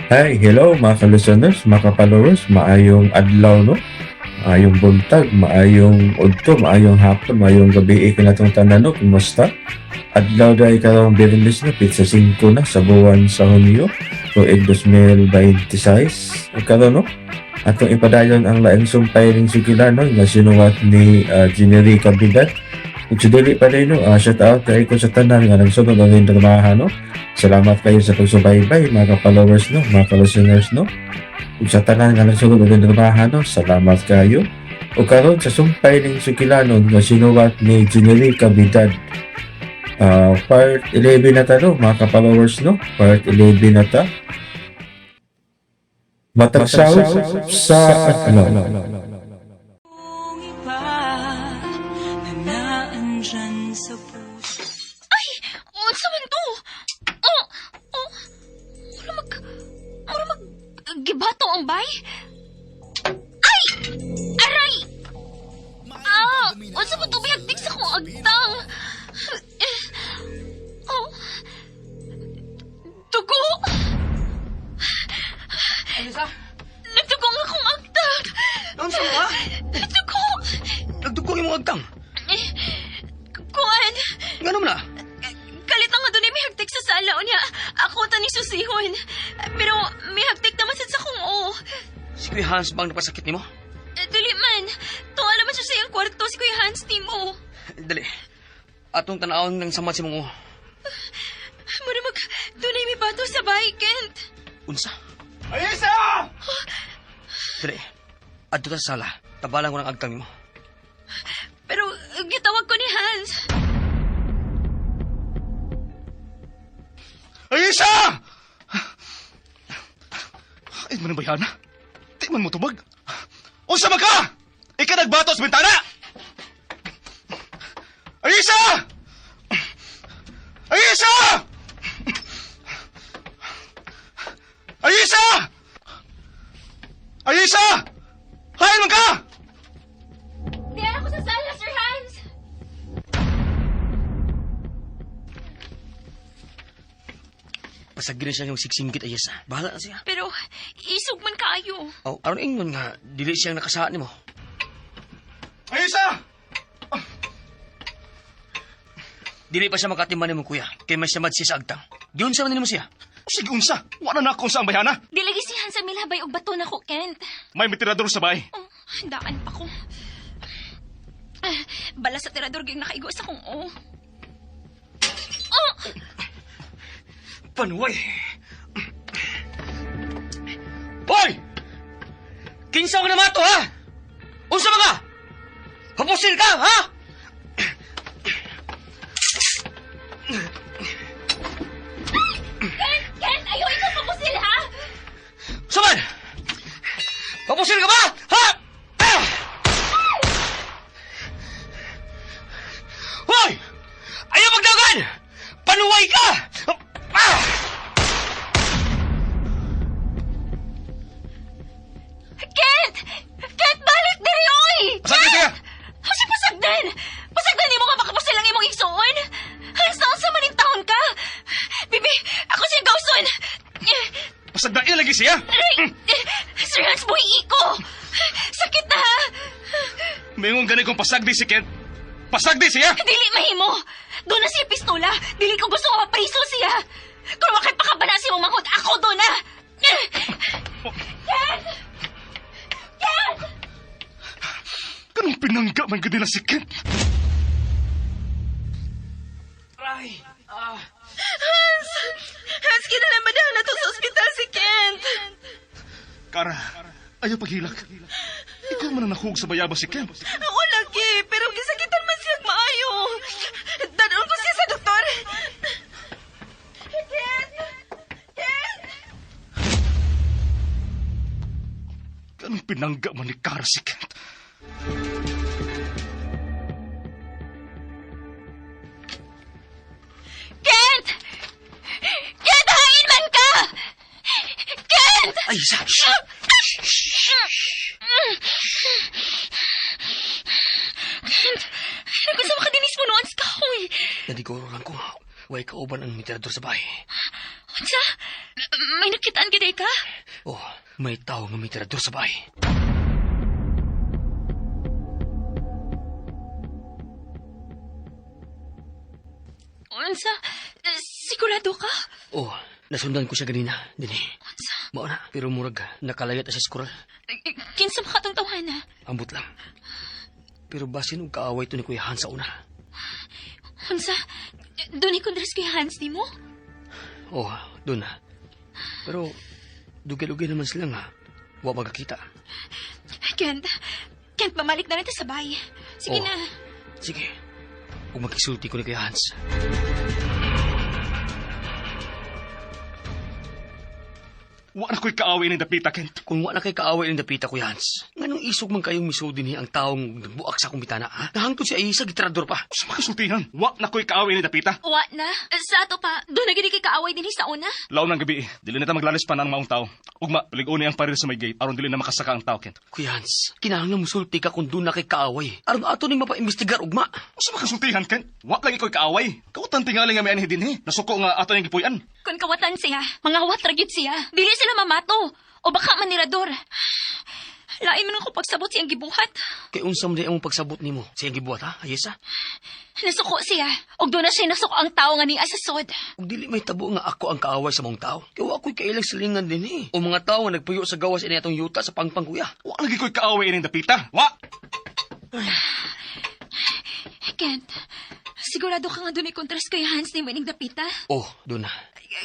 Hi, hello mga ka-listeners, mga ka-followers, maayong adlaw, no? Maayong buntag, maayong udto, maayong hapon, maayong gabi kanatong tanan, no? Kumusta? Adlaw dahil karong Biyernes na, pizza 5 na sa buwan sa Hunyo, tuig 2026. Ug karon, no? Atong ipadayon ang laing sumpay ning Sugilano nga sinuwat ni Jenny Cabidat. Ug sa dili pa din, no, shout out kay ko sa tanan nga nagsunod ang dramaha, no? Salamat kayo sa pagsubaybay, mga ka-followers, no, mga ka-listeners, no. Ug sa tanan nga nagsunod og dramaha, no, salamat kayo. Ug karon sa sumpay ning Sukilanon nga sinuwat ni Jenny Cavidad. Part 11 na ta, no, mga ka-followers, no. Part 11 na ta. Matag sa ano. Kung iba na naandyan sa puso. Ay! Unsa man to? Oh! Oh! Mura mag gibato ang bay? Ay! Aray! Ah! Unsa man to bihagtik sa akong agtang? Oh! Dugo! Alisa? Nagdugo ang akong agtang! Unsa mo ha? Nagdugo! Nagdugo ang imong agtang. Kuan! Ngano man na? Kalit nga doon ay may hagtik sa sala o niya. Ako tani susihon. Pero may hagtik naman sad sa kong o. Si Kuya Hans bang napasakit nimo? Dili man. Tuwa naman siya sa iyang kwarto si Kuya Hans nimo. Dali. Atong tanawon ng samad si mong o. Mura mag doon ay may bato sa bahay, Kent. Unsa? Ayesa! Dali. Adto ta sa sala. Tabalan ko ng agtang nimo. Pero gitawag ko ni Hans. Ayesa! Ay, man ang bayana? Di man mo tubag. Unsa man ka? Ika nagbato sa bintana! Ayesa! Ayesa! Ayesa! Ayesa! Hain man ka! Diyan ako sa sala, Sir Hans. Pasagin siya yung sigsingkit, Ayesa. Bahala na siya. Pero isog man kaayo. Oh, aron ingon nga dili siyang nakasaad nimo. Ayesa! Dili pa siya makatiman nimo, kuya. Kay may samad siya sa agtang. Giunsa man nimo siya. Sige unsa, wala na akong sa ang bayana. Di lagi si Hans ang milabay og bato nako, Kent. May mitirador sa bahay. Oh, daan pa ko. Ah, bala sa tirador gyud nakaigo sa kong o. Oh! Panuway. Hoy! Kinsa ka na mato, ha? Unsa man ka? Papusil ka, ha? Kent! Kent! Ayaw ikaw papusil, ha? Saman! Papusil ka ba? Ha? Ah! Hoy! Ayaw magdagan! Panuway ka! Ah! Kent! Kent, balik diri, oy! Pasagdan siya! Kasi pasagdan! Pasagdan nimo nga makapusil ang imong igsuon! Hans, naon sa maning taon ka? Bibi, ako siya gawson! Pasagdan lagi siya! Aray! Sir Hans, buhi ko! Sakit na, ha? Mingon gani kong pasagdi si Kent. Pasagdi siya! Dili mahimo! Doon na siya pistola! Dili ko gusto nga mapriso siya! Kung wakay pakabana si mong manghod, ako doon na! Ken! Ken! Kanong pinangga man gud nila si Kent? Aray! Ah! Hans! Hans, kinalaman na to sa ospital si Kent! Kara, ayaw paghilak. Ikaw man ang nakuog sa bayaba si Kent. Ako lagi, pero gisakitan man siya maayo. Dadon ko siya sa doktor. Kent! Kent! Kanong pinangga man ni Kara si Kent? Kent! Kent, hain man ka! Kent! Ay, isa! Kent, ano sa makadinis mo noon sa kahoy? Nadiguro lang ko. Way kauban ang mitirador sa bahay. Unsa? May nakitaan gid ka? Oh, may tao nga may tirador sa bahay. Unsa? Sigurado ka? Oh, nasundan ko siya ganina, dinhi. Unsa? Mao na, pero murag nakalayat na siya sa kural. Kinsa makatong tawhana? Ambot lang. Pero basin og kaaway to ni Kuya Hans sa una. Unsa? Doon ikundras kay Hans nimo? Oh, doon na. Pero dugay-dugay naman sila nga. Wa magkakita. Kent, Kent, mamalik na natin sa bahay. Sige Oh. na. Sige. Ug magkisulti ko ni Kuya Hans. Wa na ko'y kaaway ni dapita, Kent. Kung wa na kay kaaway ng dapita, Kuya Hans, nganong isog man kayong misud dinhi ang taong nagbuak sa akong bitana, ha? Nahangtod si Aisa, gitrador pa. Sa makasultihan, wa na ko'y kaaway ni dapita. Wa na. Sa ato pa, doon na gid kay kaaway dinhi sa una. Laom ng gabi eh. Dili na ta maglalis pa ng maong tao. Ugma, palig-on ang paril sa may gate aron dili na makasaka ang tao, Kent. Kuya Hans, kinahanglan musulti ka kung doon na kay kaaway. Aron ato ning mapaimbestigar ugma. Sa makasultihan, Kent? Wa lagi ko'y kaaway. Kautan tingali nga may anhi dinhi. Nasuko nga ato niyang gipuy-an. Kung kawatan siya, mga wat ra gyud siya. Dili sila mamato. O baka manirador. Lain man ako pagsabot siyang gibuhat. Kay unsa man di ang pagsabot nimo sa iyang gibuhat, ha? Ayesa? Nasuko siya. Og doon na siya nasuko ang tao nga niya sa sod. Ug dili may tabo nga ako ang kaaway sa maong tao. Kay wa ko'y kailang silingan dinhi. O mga tao nga nagpuyo sa gawas ini atong yuta sa pangpang, kuya. Wa lagi ko'y kaaway ining dapita. Wa! Kent, sigurado ka nga doon ikontras kay Hans ni Maning Dapita? Oh, doon na.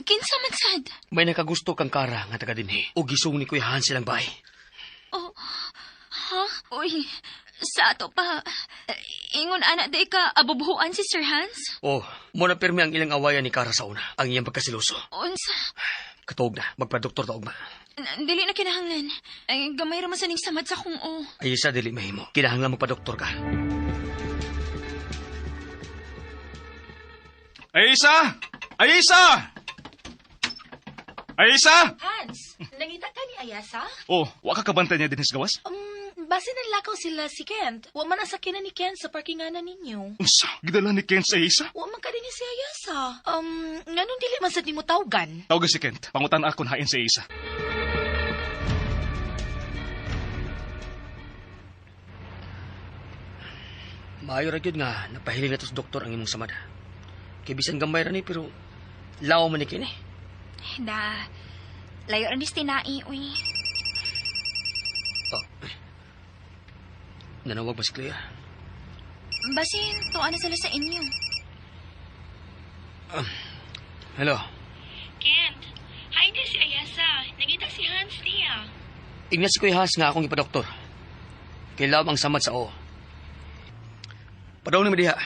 Kinsa man sad? May nakagusto kang kara nga taga dinhi. O gisong ni Kuya Hans silang bahay. Oh, ha? Uy, sa ato pa. Ingon ana day ka abubuhuan si Sir Hans? Oh, mo na pirmi ang ilang awayan ni Kara sa una. Ang iyang pagkasiloso. Unsa? Katuog na, magpadoktor ta ugma. Dili na kinahanglan. Ay, gamay ra man sa ning samad sa kong o. Ay isa dili mahimo. Kinahanglan magpadoktor ka. Aisa! Aisa! Aisa! Hans, nangita ka ni Ayasa? Oh, wa ka kabantay niya dinhi sa gawas? Base nanlakaw sila si Kent. Wa man ang sakyanan ni Kent sa parkinganan ninyo. Unsa? Gidala ni Kent sa Aisa? Wa man ka din si Ayasa. Nganong dili man sad nimo tawgan? Tawag si Kent. Pangutan akon hain sa Aisa. Maayo ra gyud nga napahiling na to sa doktor ang imong samad. Kay bisan gamay ra ni pero law man ni kini. Da, layo ra ni tinai, uy. Oh. Nanawag ba si Claire? Basin, tuwa na sila sa inyo. Hello. Kent, hi din si Ayasa. Nangita si Hans niya. Ingna si Kuya Hans nga akong ipadoktor. Kay law ang samad sa o. Padaw ni diha.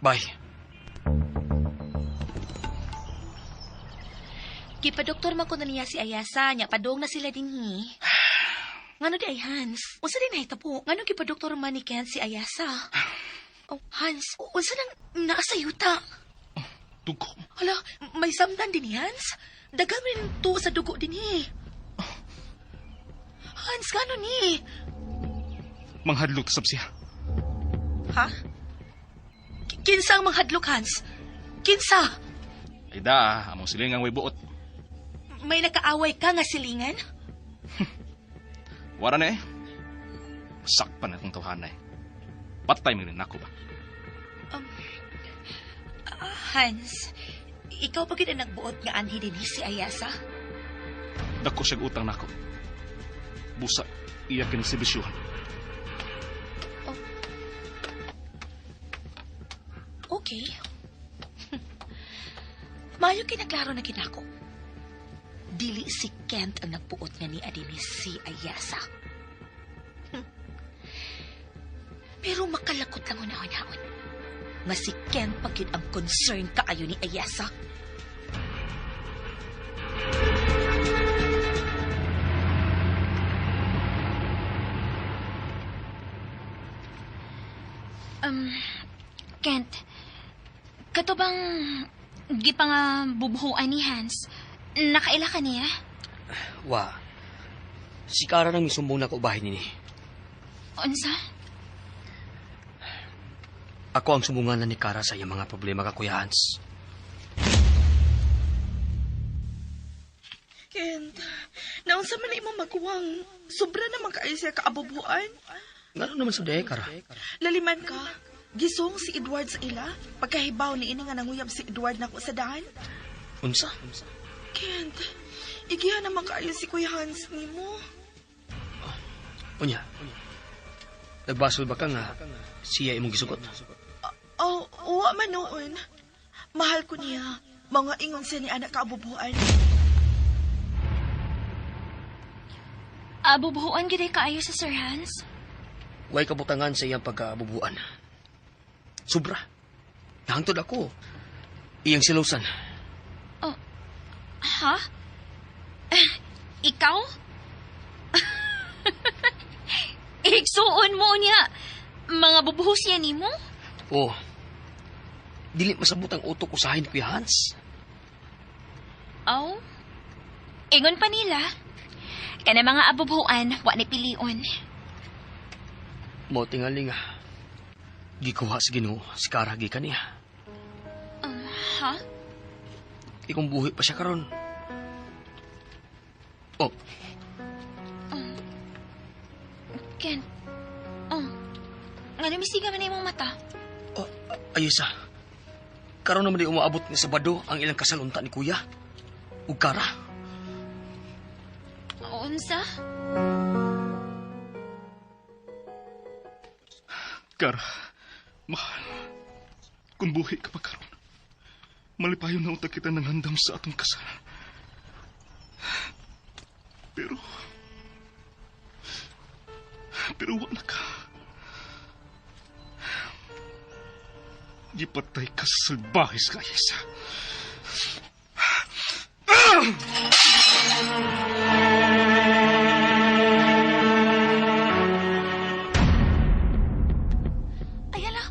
Bye. Gipadoktor man ko na niya si Ayasa. Nya padong na sila dinhi. Ngano di ay Hans? Unsa din nahitabo? Ngano gipadoktor man ni Kent si Ayasa? Oh, Hans, unsa nang naa sa yuta? Dugo. Hala, may samdan din ni Hans? Dagan rin to sa dugo din eh. Hans, gano ni? Manghadlok sab siya. Ha? Kinsa ang manghadlok, Hans? Kinsa? Ay da, among silingang way buot. May nakaaway ka nga silingan? Wara na eh. Sakpan akong tawhanay. Patay mo rin ako ba? Hans, ikaw pa gid ang nagbuot nga anhi din si Ayasa? Dako siyang utang nako. Busa, iya kini si Bisyuhan. Okay. Mayo kinaklaro na kinako. Dili si Kent ang nagbuot nga ni Adini si Ayasa. Pero makalakot lang unahon-haon. Nga si Kent pa gyud ang concern kaayo ni Ayasa. Kent, kato bang gipa nga bubuhuan ni Hans? Nakaila ka niya? Wa. Si Kara nang misumbong na kaubahin nini. Unsa? Ako ang sumbungan na ni Kara sa iyang mga problema ka, Kuya Hans. Naunsa man na imong maguwang. Sobra naman kaayo siya kaabubuan. Ngano naman sa day, Kara? Laliman ka. Gisong si Edward sa ila. Pagkahibaw ni ini nga nanguyab si Edward nako sa daan. Unsa? Kent, igihan naman kaayo si Kuya Hans nimo. Unya. Nagbasol ba ka nga siya imong gisugot? Oh, uwa man noon. Mahal ko niya. Mga ingon siya ni anak kaabubuan. Abubuhuan gid kaayo sa Sir Hans. Way kabutangan sa iyang pagkaabubuan. Sobra. Nahangtod ako. Iyang silusan. Ha? Ikaw? Igsuon mo niya. Mga bubuhos niya nimo? Oh. Dili masabot ang utok usahin ni Kuya Hans. Aw. Ingon pa nila. Kana mga abubuhan, wa ni pilion. Mao tingali nga. Gikuha sa Ginoo si Kara gikan niya. Ha? Kay kung buhi pa siya karon. Oh, Ken. Oh. Ngano misiga man na imong mata? Oh, ayos ah. Karon naman di umaabot nga Sabado ang ilang kasal unta ni Kuya. Ug Kara. Unsa? Kara, mahal. Kung buhi ka pa karon, malipayon na unta kita ng handam sa atong kasal. Pero wa na ka. Gipatay ka sa salbahe sa Ayesa. Ay, ala,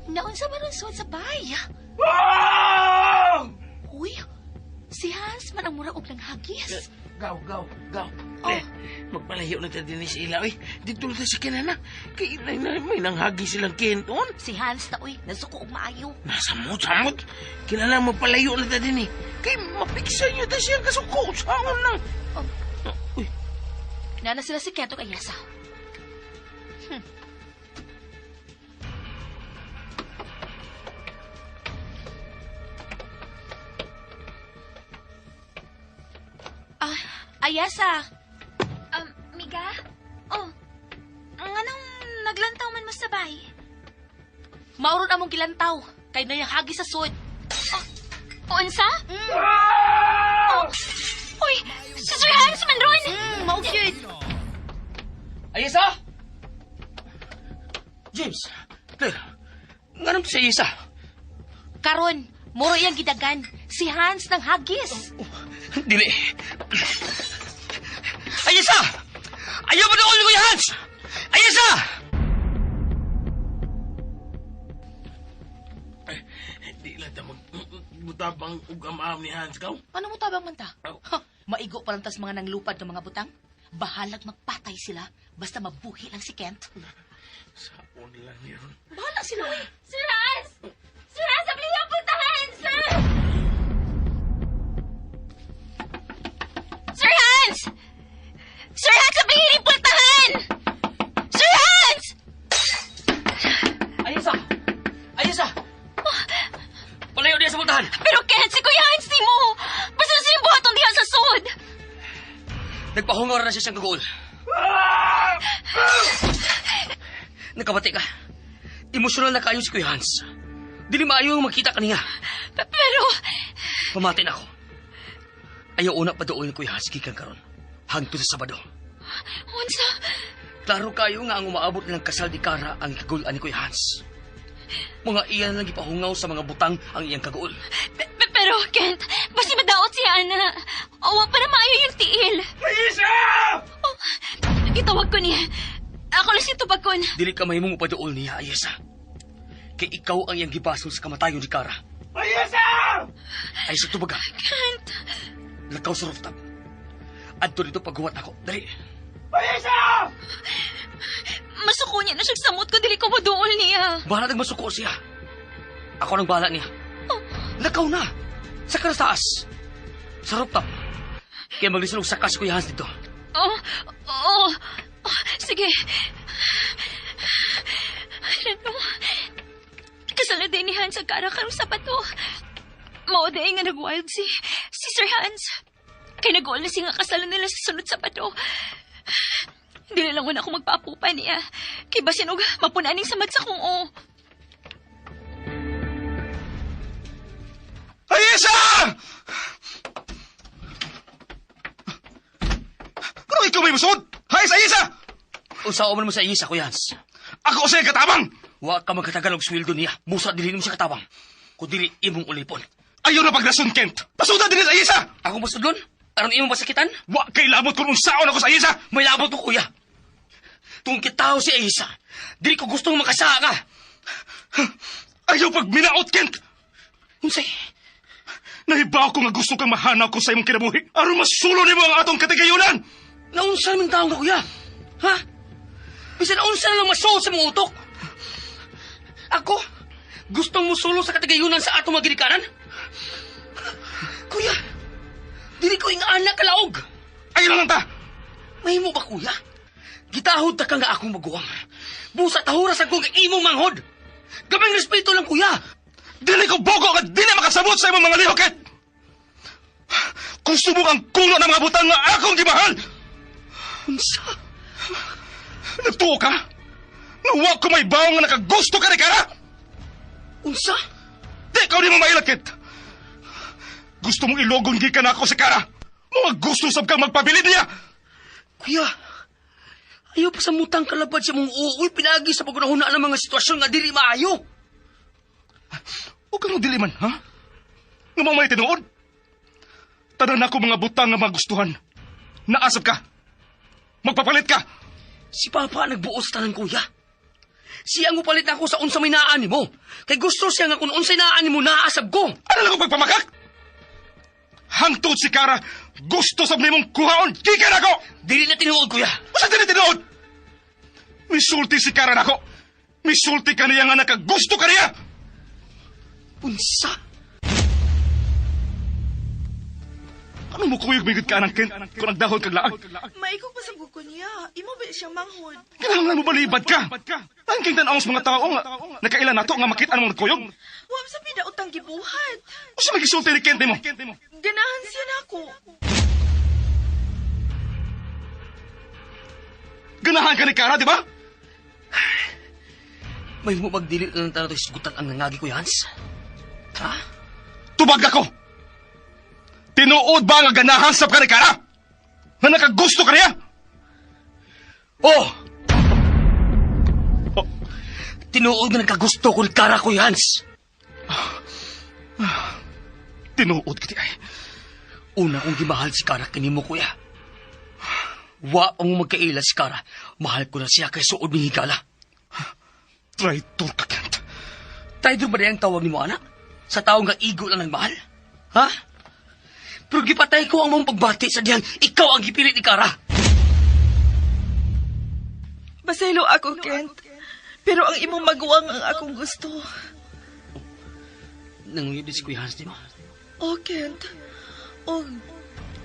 naunsa man ang suod sa bay. Uy, si Hans man ang mura og nanghagis. Gaw, gaw, gaw. Oh. Eh, magpalayo na ta din sa ila, oy. Dito na ta sa kinana. Kay na, na, may nanghagi silang kenton. Si Hans na, uy, nasuko og maayo. Nasamot, samot. Kinala magpalayo na ta din eh. Kay mapiksa niyo ta siyang kasuko. Saon lang. Oh. Uy, Nana sila si Keto kay Yasa. Ah, Ayasa. Miga? Oh. Nganong naglantaw man mo sa bay? Mauron among gilantaw. Kay nayahagi sa sud. Unsa? Oh. Uy, si Sir Hans man ron! Mao gyud. Ayesa! James, Claire, nganong to si Ayesa? Karon, muro iyang gidagan. Si Hans nang hagis. Dili. Ayesa! Ayaw mo doon ni Kuya Hans! Ayesa! Di lang ta magbutabang ug amaam ni Hans, gaw. Ano mo tabang man ta? Oh. Ha, maigo pa lang tas mga nanglupad ng mga butang. Bahalag magpatay sila, basta mabuhi lang si Kent. Saon lang yun. Bahala sila, uy. Sir Hans! Sir Hans, abli ang puntahan, sir! Sir Hans! Sir Hans, abli ang puntahan! Sir Hans! Ayesa! Ayesa! Palayo diya sa puntahan! Pero Kent, si Kuya Hans ni mo! Basta sa iyong buhaton diha sa sud! Nagpahungaw na siya siyang kaguol. Nakabati ka. Emosyonal na kayo si Kuya Hans. Dili maayo ang makita kaniya. Pero, Pamati na ako. Ayaw una pa doon ni Kuya Hans gikan karon. Hangtod sa Sabado. Unsa? Klaro kayo nga ang umaabot nilang kasal di Kara ang kagulan ni Kuya Hans. Mga iyan lang gipahungaw sa mga butang ang iyang kaguol. Pero, Kent, basi madaot siya, ana. Owa, para maayo yung tiil. Ayesa! Oh, gitawag ko niya. Ako lang siya tubagkon. Dili ka mahimong upadool niya, Ayesa. Kay ikaw ang iyang gibasol sa kamatayon ni Kara. Ayesa! Ay sa tubaga. Kent! Lakaw sa rooftop. Adto dito paghuwat ako. Dali. Ayesa! Masuko niya na siyang samot ko, dili ko moduol niya. Bahala nang masuko siya. Ako nang bahala niya. Lakaw na. Sa taas. Sa rooftop. Kaya maglisod og saka si Kuya Hans dito. Oh, oh, oh, sige. Ano? Kasal na din ni Hans ang kara karong Sabado. Mao day nga nag-wild si Sir Hans. Kay nag-goal na siya nga kasalan nila sa sunod Sabado. Hindi na lang ako magpaapupa niya. Kay basin og mapunaning samad sa kong o. Ayesa! Kano ikaw may musod? Hay sa Ayesa! Unsa man mo sa Ayesa, Kuya Hans? Ako sa katabang! Wa ka magkatagal og sweldo niya. Busa dili nimo siya katabang. Kun dili imong ulipon. Ayaw na pagrason, Kent! Pasuda din sa Ayesa! Ako pasudlon? Aron imong pasakitan? Wa kay labot kung unsaon ako sa Ayesa! May labot ko, kuya. Tung kitaw si Ayesa, dili ko gustong makasaa ka. Ayaw pag minaot, Kent! Unsay? Nahibaw ko nga gusto kang mahanaw ko sa imong kinabuhi. Aron masulo nimo ang atong katigayunan! Naunsa naman taong ka, kuya? Ha? Bisan unsa na lang masuot sa mong utok. Ako, gustong musulo sa katigayunan sa atong mga ginikanan? Kuya, dili ko ingana kalaog. Ayaw na lang ta! Mahimo ba, kuya? Gitahod ta ka nga akong maguwang. Busa tahura sa kong imong manghod. Gamay respeto lang, kuya. Dili ko bogo nga dili makasabot sa imong mga lihok, Kent! Kung subok ang kuno ng mga butang nga akong gimahal! Unsa? Nagtuo ka? Nga wa ko may bawang nga nakagusto ka ni Kara! Unsa? Di ka ni mo mailakit! Gusto mong ilogon gikan ako sa Kara! Mga gusto sab kang magpabilid niya! Kuya, ayaw pa sa mutang kalabad sa mong uuwi pinagi sa pagunahuna ng mga sitwasyon nga dili maayo. O kang dili man, ha? Nga mao may tinuod? Tanan ako mga butang nga magustuhan. Naasab ka. Magpapalit ka. Si Papa ang nagbuo sa tanan, kuya. Siya ang upalit na ako sa unsa may naa nimo. Kay gusto siya nga kung unsay naa nimo naasab ko. Ano lang ang pagpamakak? Hangtod si Kara, gusto sab nimong kuhaon, gikan ako! Dili na tinuod, kuya. Usa dili tinuod? Misulti si Kara nako. Misulti ka niya nga nakagusto ka niya! Unsa? Ano mo kuyog migod ka ng Kent kung nagdahon kag laag? Maikog pa sa ko niya. Imo ba siyang manghod? Kinahanglan mo balibad ka. Ang king tan-awon sa mga tao nga nakailan nato nga makita ang mga nagkuyog. Wa sa pidaotang gibuhat. Usa magisulti ni Kent nimo? Ganahan siya nako. Ganahan ka ni Kara, di ba? May mo magdili na lang tayo isgutan ang nangagi, Kuya Hans. Ha? Tubag ako! Tinuod ba nga ganahan sa ka ni Kara? Nga nakagusto ka niya? Oh! Oh. Tinuod nga nagkagusto ko ni Kara, Kuya Hans. Tinuod ka di ay. Una kong gimahal si Kara kanimo, kuya. Wa ang magkaila si Kara. Mahal ko na siya kay suod ni higala. Traitor ka, Kent. Traitor ba ang tawag nimo, anak? Sa tao nga igo lang ng mahal? Ha? Pero gipatay ko ang mong pagbati sa diyang ikaw ang gipilit ni Kara. Baselo ako, Kent. Pero ang imong maguwang ang akong gusto. Nanguyod din si Kuya Hans, di mo? Oh, Kent. Og,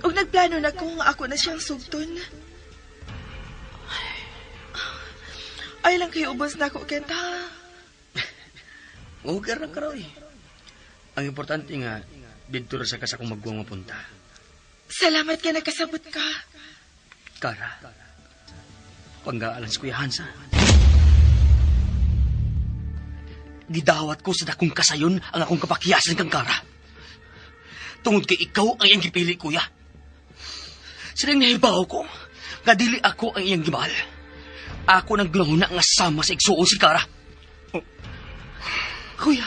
og nagplano na ko nga ako na siyang sugton. Ay lang kayo ubos na ako, Kent, ha? Huwag na ka raw eh. Ang importante nga, dito ra sa ka sa akong magwang mapunta. Salamat ka nakasabot ka. Kara, pangaalan si Kuya Hans, ha? Gidawat ko sa dakong kasayon ang akong kapakyasan kang Kara. Tungod kay ikaw ang iyang gipili, kuya. Silang nahibaw ko, nga dili ako ang iyang gimahal. Ako nang ginahuna nga sama sa igsuon si Kara. Oh. Kuya,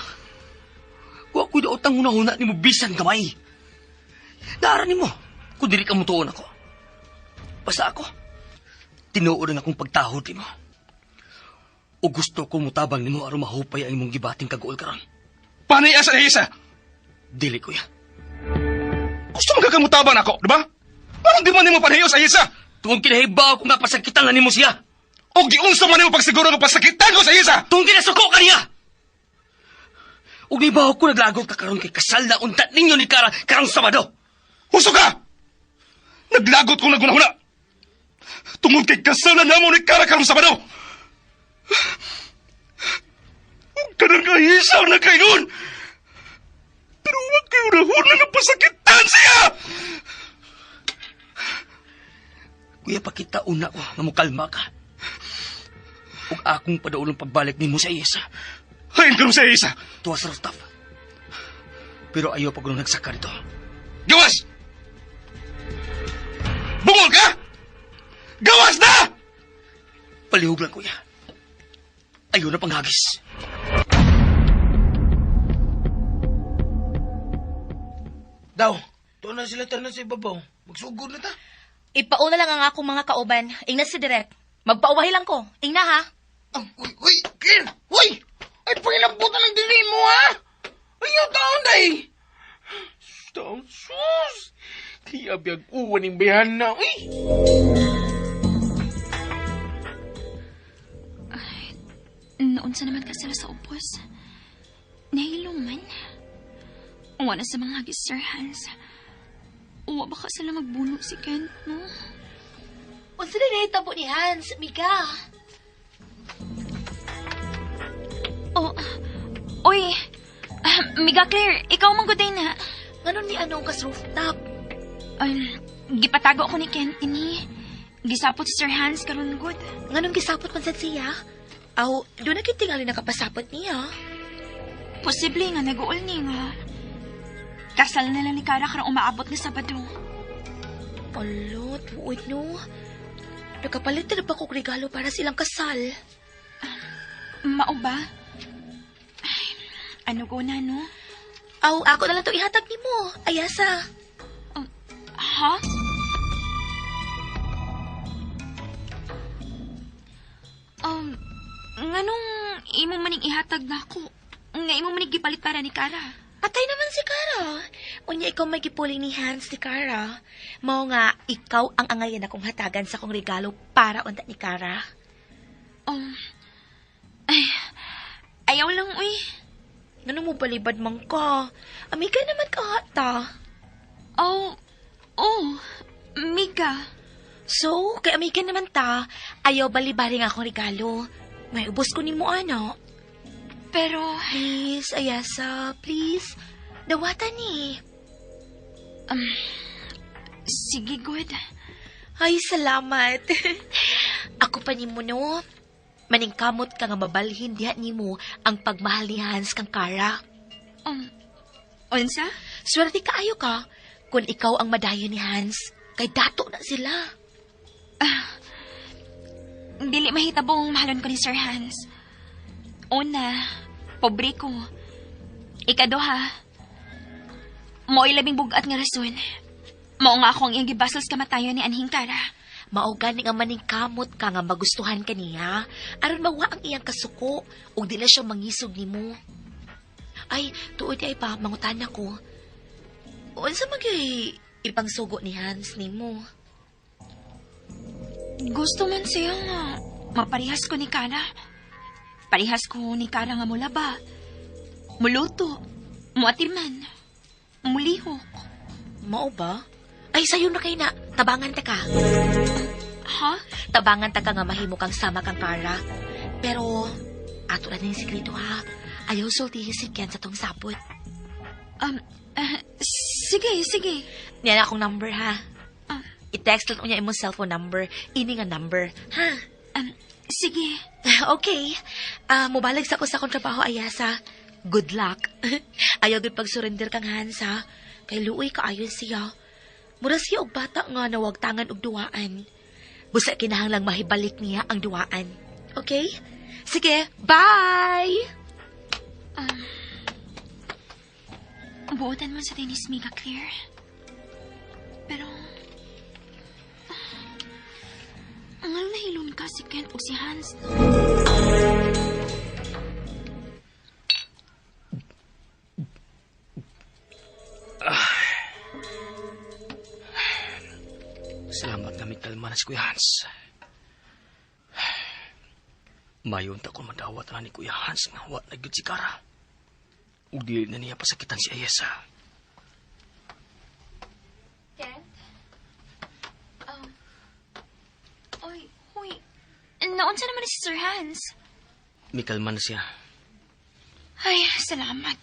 wa ko'y daotang hunahuna ni mo bisan gamay. Naara nimo, kung dili ka mutuon ako. Basta ako, tinuod ang akong pagtahod nimo. O gusto ko mutabang nimo aron mahupay ang imong gibating kaguol karon. Panay asa isa. Dili, kuya. Gusto mo kakamutaban ako, di ba? Parang di man nimo panayo sa isa. Tungod kinahibaw ko nga pasakitan na nimo siya. O giunsa man nimo pagsiguro nga pasakitan ko sa isa. Tungod kinasuko ka niya. Ug nibaw ko naglagot ka karon kay kasal na untat ninyo ni Kara karong Sabado. Huso ka! Naglagot kong nagunahuna. Tungod kay kasal na namo ni Kara karong Sabado. Ug kanang kahisaw na kaingon. Pero wa kayo nahuna nga pasakitan siya! Kuya, pakita una ko nga mukalma ka. Ug akong padaulong pagbalik nimo sa Ayesa. Hain karon sa Ayesa. Tuwa sa rooftop. Pero ayaw pag nagsaka dito. Gawas! Bungol ka! Gawas na! Palihog lang, kuya. Ayaw na panghagis. Daw, tuon na sila tanan sa ibabaw. Magsugod na ta. Ipauna lang ang akong mga kauban. Ingna si Direk. Magpauwahi lang ko. Ingna ha. Oh, uy, uy, Claire! Uy! Ay, pangilambutan lang din mo, ha? Ayaw taon, day! Taon, sus! Di abiyag uwan yung bayan na, uy! Noon sa naman ka sila sa ubos. Nahilo man. Wala sa mga hagis, Sir Hans. Uwa baka sila magbuno si Kent, no? Unsa na nahitabo ni Hans, Mika? Oh, oy. Miga Claire, ikaw man gud na. Ngano ni anong kas rooftop? Gipatago ko ni Kent ini. Gisapot si Sir Hans karon gud. Nganong gisapot man sad siya? Aw, doon na tingali nakapasapot niya. Posible nga nag-uol ni nga. Kasal nila ni Kara karong umaabot nga Sabado. Alo, tuod no. Nakapalit na ba kog regalo para silang kasal? Mao ba? Ay, ano ko na, no? Aw, ako na lang to ihatag nimo. Ayasa. Ha? Nganong imo maning ihatag na ako? Nga imo maning gipalit para ni Kara? Patay naman si Kara. Unya ikaw may gipuling ni Hans ni Kara. Mao nga, ikaw ang angayan akong hatagan sa akong regalo para unta ni Kara. Ay, ayaw lang, uy. Ngano mo balibad man ka? Amiga naman ka hata. Oh, oh, Mika. So, kay amiga naman ta, ayaw balibari nga akong regalo. May ubos ko nimo ano. Pero, Please, Ayasa, please. Dawatan ni. Sige, good. Ay, salamat. Ako pa nimo no. Maningkamot ka nga mabalhin diha nimo ang pagmahal ni Hans kang Kara. Unsa? Swerte kaayo ka kung ikaw ang madayon ni Hans. Kay dato na sila. Dili mahitabong mahalon ko ni Sir Hans. Una, pobre ko. Ikaduha, mo'y labing bugat nga rason. Mao nga ako ang iyang gibasol sa kamatayon ni Anhing Kara. Mao gani nga maningkamot ka nga magustuhan ka niya aron mawa ang iyang kasuko ug di na siya mangisog nimo. Ay, tuod ay pa mangutan ako. Unsa man gyud ipangsugo ni Hans nimo? Gusto man siya nga maparehas ko ni Kara. Parehas ko ni Kara nga mulaba, muluto, muatiman, mulihok. Mao ba? Ay, sayo na kay na. Tabangan ta ka. Ha? Tabangan ta ka nga mahimo kang sama kang Kara. Pero, ato na ning sikreto ha. Ayaw sultihi si Ken sa tong sapot. Sige, sige. Niyan akong number ha. I-text lang unya imong cellphone number. Ini nga number, ha? Sige. Okay. Mubalag sa ko sa akong trabaho, Ayasa. Good luck. Ayaw gud pag-surrender kang Hans, ha? Kay luoy kaayon siya. Mura siya og bata nga nawagtangan og duwaan. Busa kinahanglang mahibalik niya ang duwaan. Okay? Sige, bye! Buotan mo sa Dennis Mika, Claire. Pero, ang nahilom ka si Kent o si Hans. Salamat nga may kalma na si Kuya Hans. Mayon ta kung madawat na ni Kuya Hans nga wa na gyud si Kara. Ug dili na niya pasakitan si Ayesa. Kent? Oy, Naunsa naman ni si Sir Hans? Mikalma na siya. Ay, salamat.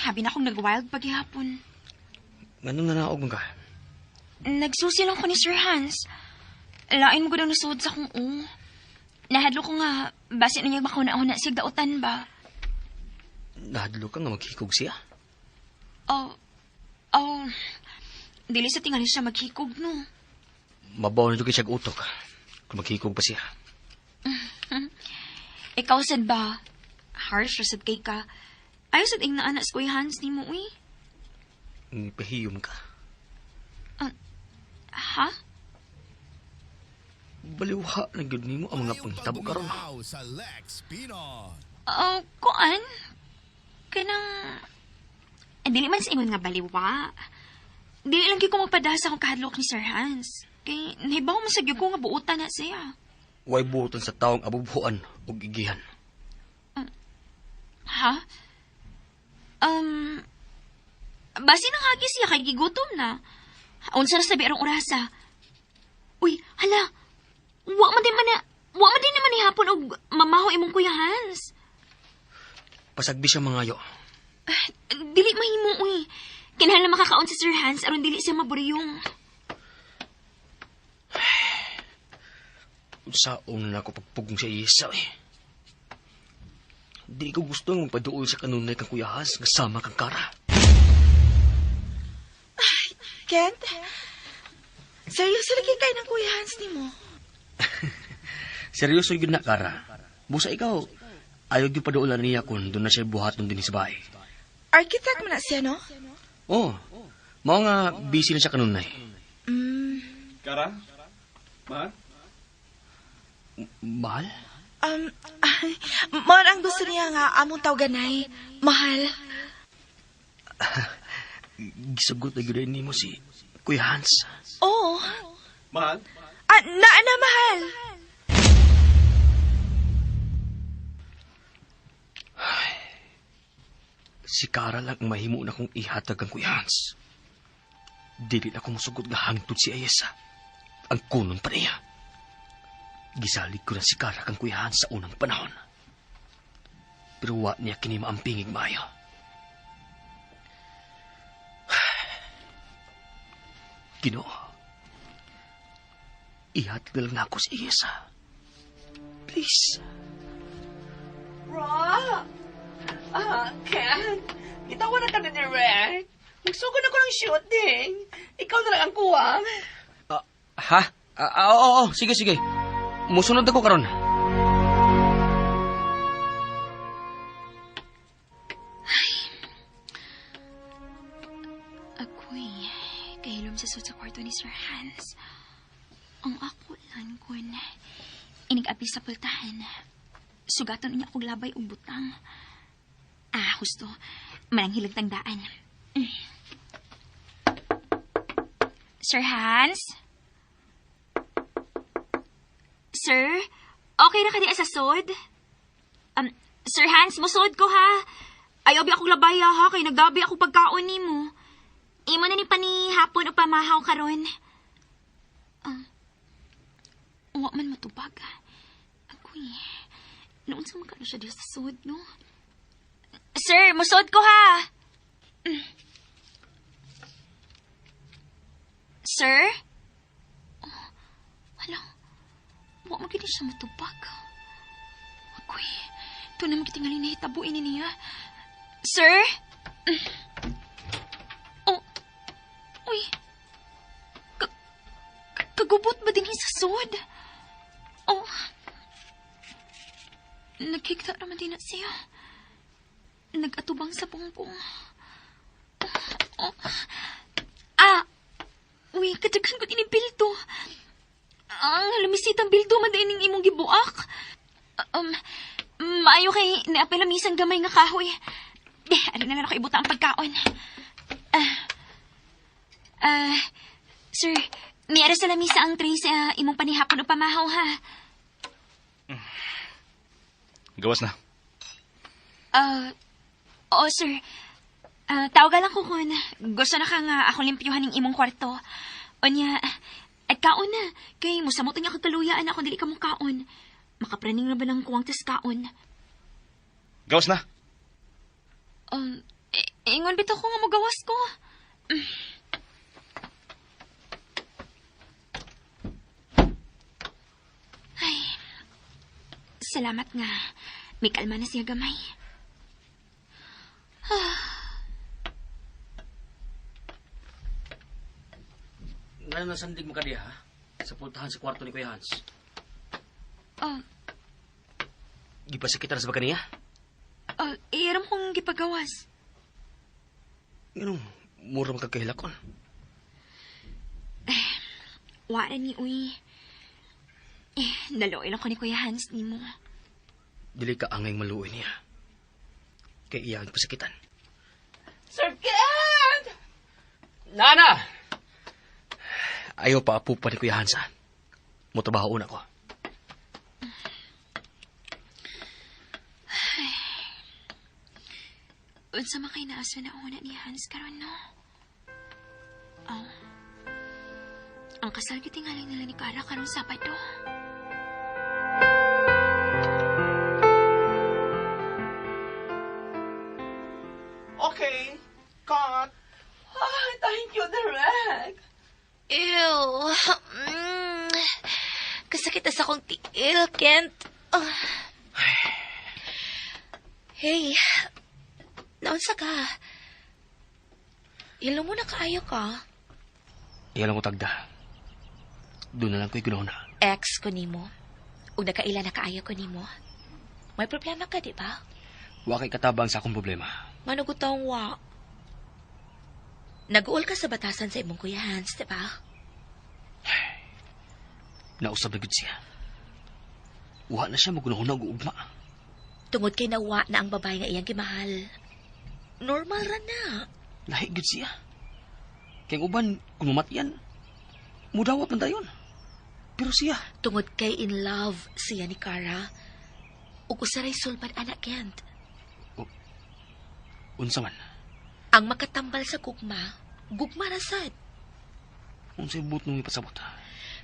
Habi na akong nag-wild paghihapon. Nganong nanaog man ka? Nagsusi lang ko ni Sir Hans. Lain mo gud ang nasuod sa akong u. Nahadlo ko nga, base na niya makauna-una siya dautan ba? Nahadlo ka nga maghikog siya. Oh, oh, dili sa tingali siya maghikog, no? Mabaw na jud kay siya og utok. Kung maghikog pa siya. Ikaw sad ba? Harsh ra sad kay ka. Ayaw sad ing naana sa Kuya Hans nimo, uy. Pahiyom ka. Ha? Baliwha na gyud nimo ang mga panghitabo karon. Oh, kuan? Kanang... Eh, dili man sa ingon nga baliwa. Dili lang gyud ko magpadasa akong kahadlok ni Sir Hans. Kay nahibaw man sa gyud ko nga buutan na siya. Way buoton sa taong abubuan ug igihan. Ha? Basi nang hagi siya kay gigutom na. Unsa na sabi arong orasa? Uy, hala. Wa man din naman hapon og mamaho imong Kuya Hans. Pasagdi siya mangayo. Ah, dili mahimo uy. Kinahanglan makakaon si Sir Hans aron dili siya maburiyong. Unsaon na ako pagpugong sa isa eh. Di ko gusto nga magpaduol sa kanunay kang Kuya Hans nga sama kang Kara. Kent? Seryoso lagi kay ng Kuya Hans nimo? Seryoso yun na, Kara. Busa ikaw, ayaw gyud paduolan niya kung doon na siya buhaton din sa bahay. Architect man na siya, no? Oh, mao nga busy na siya kanunay. Kara? Mahal? Mahal? Ay, mao ang gusto niya nga among tawganay. Mahal. Gisugot na gyud nimo si Kuya Hans. Oo. Mahal? Ah, naa na, mahal. Si Kara lang ang mahimo na kong ihatag ang Kuya Hans. Dili na ko musugot nga hangtod si Ayesa. Ang kunon pa niya. Gisalig ko na si Kara kang Kuya Hans sa unang panahon. Pero wa niya kini maampingig maayo. Ginoo, ihatag na lang nako si Ayesa. Please. Bro! Ah, Ken! Gitawa na ka na direct. Magsugod ako ng shooting. Ikaw na lang ang kuwang. Ha? Oo, oo, sige, sige. Musunod ako karon. Ako'y kahilom sa sud sa kwarto ni Sir Hans. Ang ako lang kun inig-abi sa pultahan. Sugaton niya akong labay og butang. Ah, husto. Mananghilag tangdaan. Sir Hans? Sir? Okay ra ka di sa sod? Sir Hans, musod ko ha. Ayaw bi akong labay ha, kay naggabi ako pagkaon nimo. Imo na ni panihapon o pamahaw karon. Wa man matubag. Agoy. Noon sa magkano siya diya sa sod, no? Sir, musod ko ha. Sir? Oh, hala. Wa man gid siya matubag. Agoy. Ito na magkitingali na hitabuin ni niya. Sir? Oh. Uy. Kagubot ba din sa sod? Oh. Nagkikta naman din na siya. Nag-atubang sa pungpong. Oh. Ah! Uy, kadaghan ko din bildo. Ang lumisitang bildo man din ning imong gibuak. Maayo kay naapel misang gamay nga kahoy. Eh, ano na lang ako ibuta ang pagkaon. Sir, niara sa lamisa ang tray sa imong panihapon o pamahaw, ha? Gawas na. Oo, sir. Tawagan lang ko kung gusto na ka nga akong limpyuhan ng imong kwarto. Unya, Ay kaon na. Kay mosamot niya kag kaluyaan ako dili ka mo kaon. Makapraning na ba ng kuwang tas kaon? Gawas na. Ingon bitaw ko nga mogawas ko. Ay, salamat nga. May kalma na siya gamay. Ngano nasandig mo ka diha, ha? Sa pultahan sa kwarto ni Kuya Hans. Oh, Gipasakitan sa ba kaniya? oh, iyaram kong gipagawas. Nganong mura man kagkahilakon. Wala ni uy. Eh, naloy lang ko ni Kuya Hans ni mo. Dili ka angay maluoy niya. Kay iya ang pasakitan. Sir Kent! Nana! Ayaw pa apo pa ni Kuya Hans, ha? Motrabaho una ko. Unsa man kay naaso na una ni Hans karon no? Oh. Ang kasal gitingaling nila ni Kara karong Sabado. Okay, cut. Ah, thank you, Direk. Ew. Kasakit na sa akong tiil, Kent. Ah. Hey, naunsa ka? Ilo mo na kaayo ka. Iya lang ko tagda. Doon na lang ko'y ginawa na. Ex ko nimo. Ug nakaila na kaayo ko nimo. May problema ka, di ba? Wa kay katabang sa akong problema. Manugutong wa. Nag-uol ka sa batasan sa imong kuya Hans, di ba? Nausab na gud siya. Wa na siya magunahuna og ugma. Tungod kay nawa na ang babae nga iyang gimahal. Normal ra na. Lahi gud siya. Kay ang uban, kung mamatyan, mudawat man dayon. Pero siya, Tungod kay in love siya ni Cara. Ug usaray sulbad anak Kent. unsa man, Ang makatambal sa gugma, gugma ra sad. unsay buot nung ipasabot.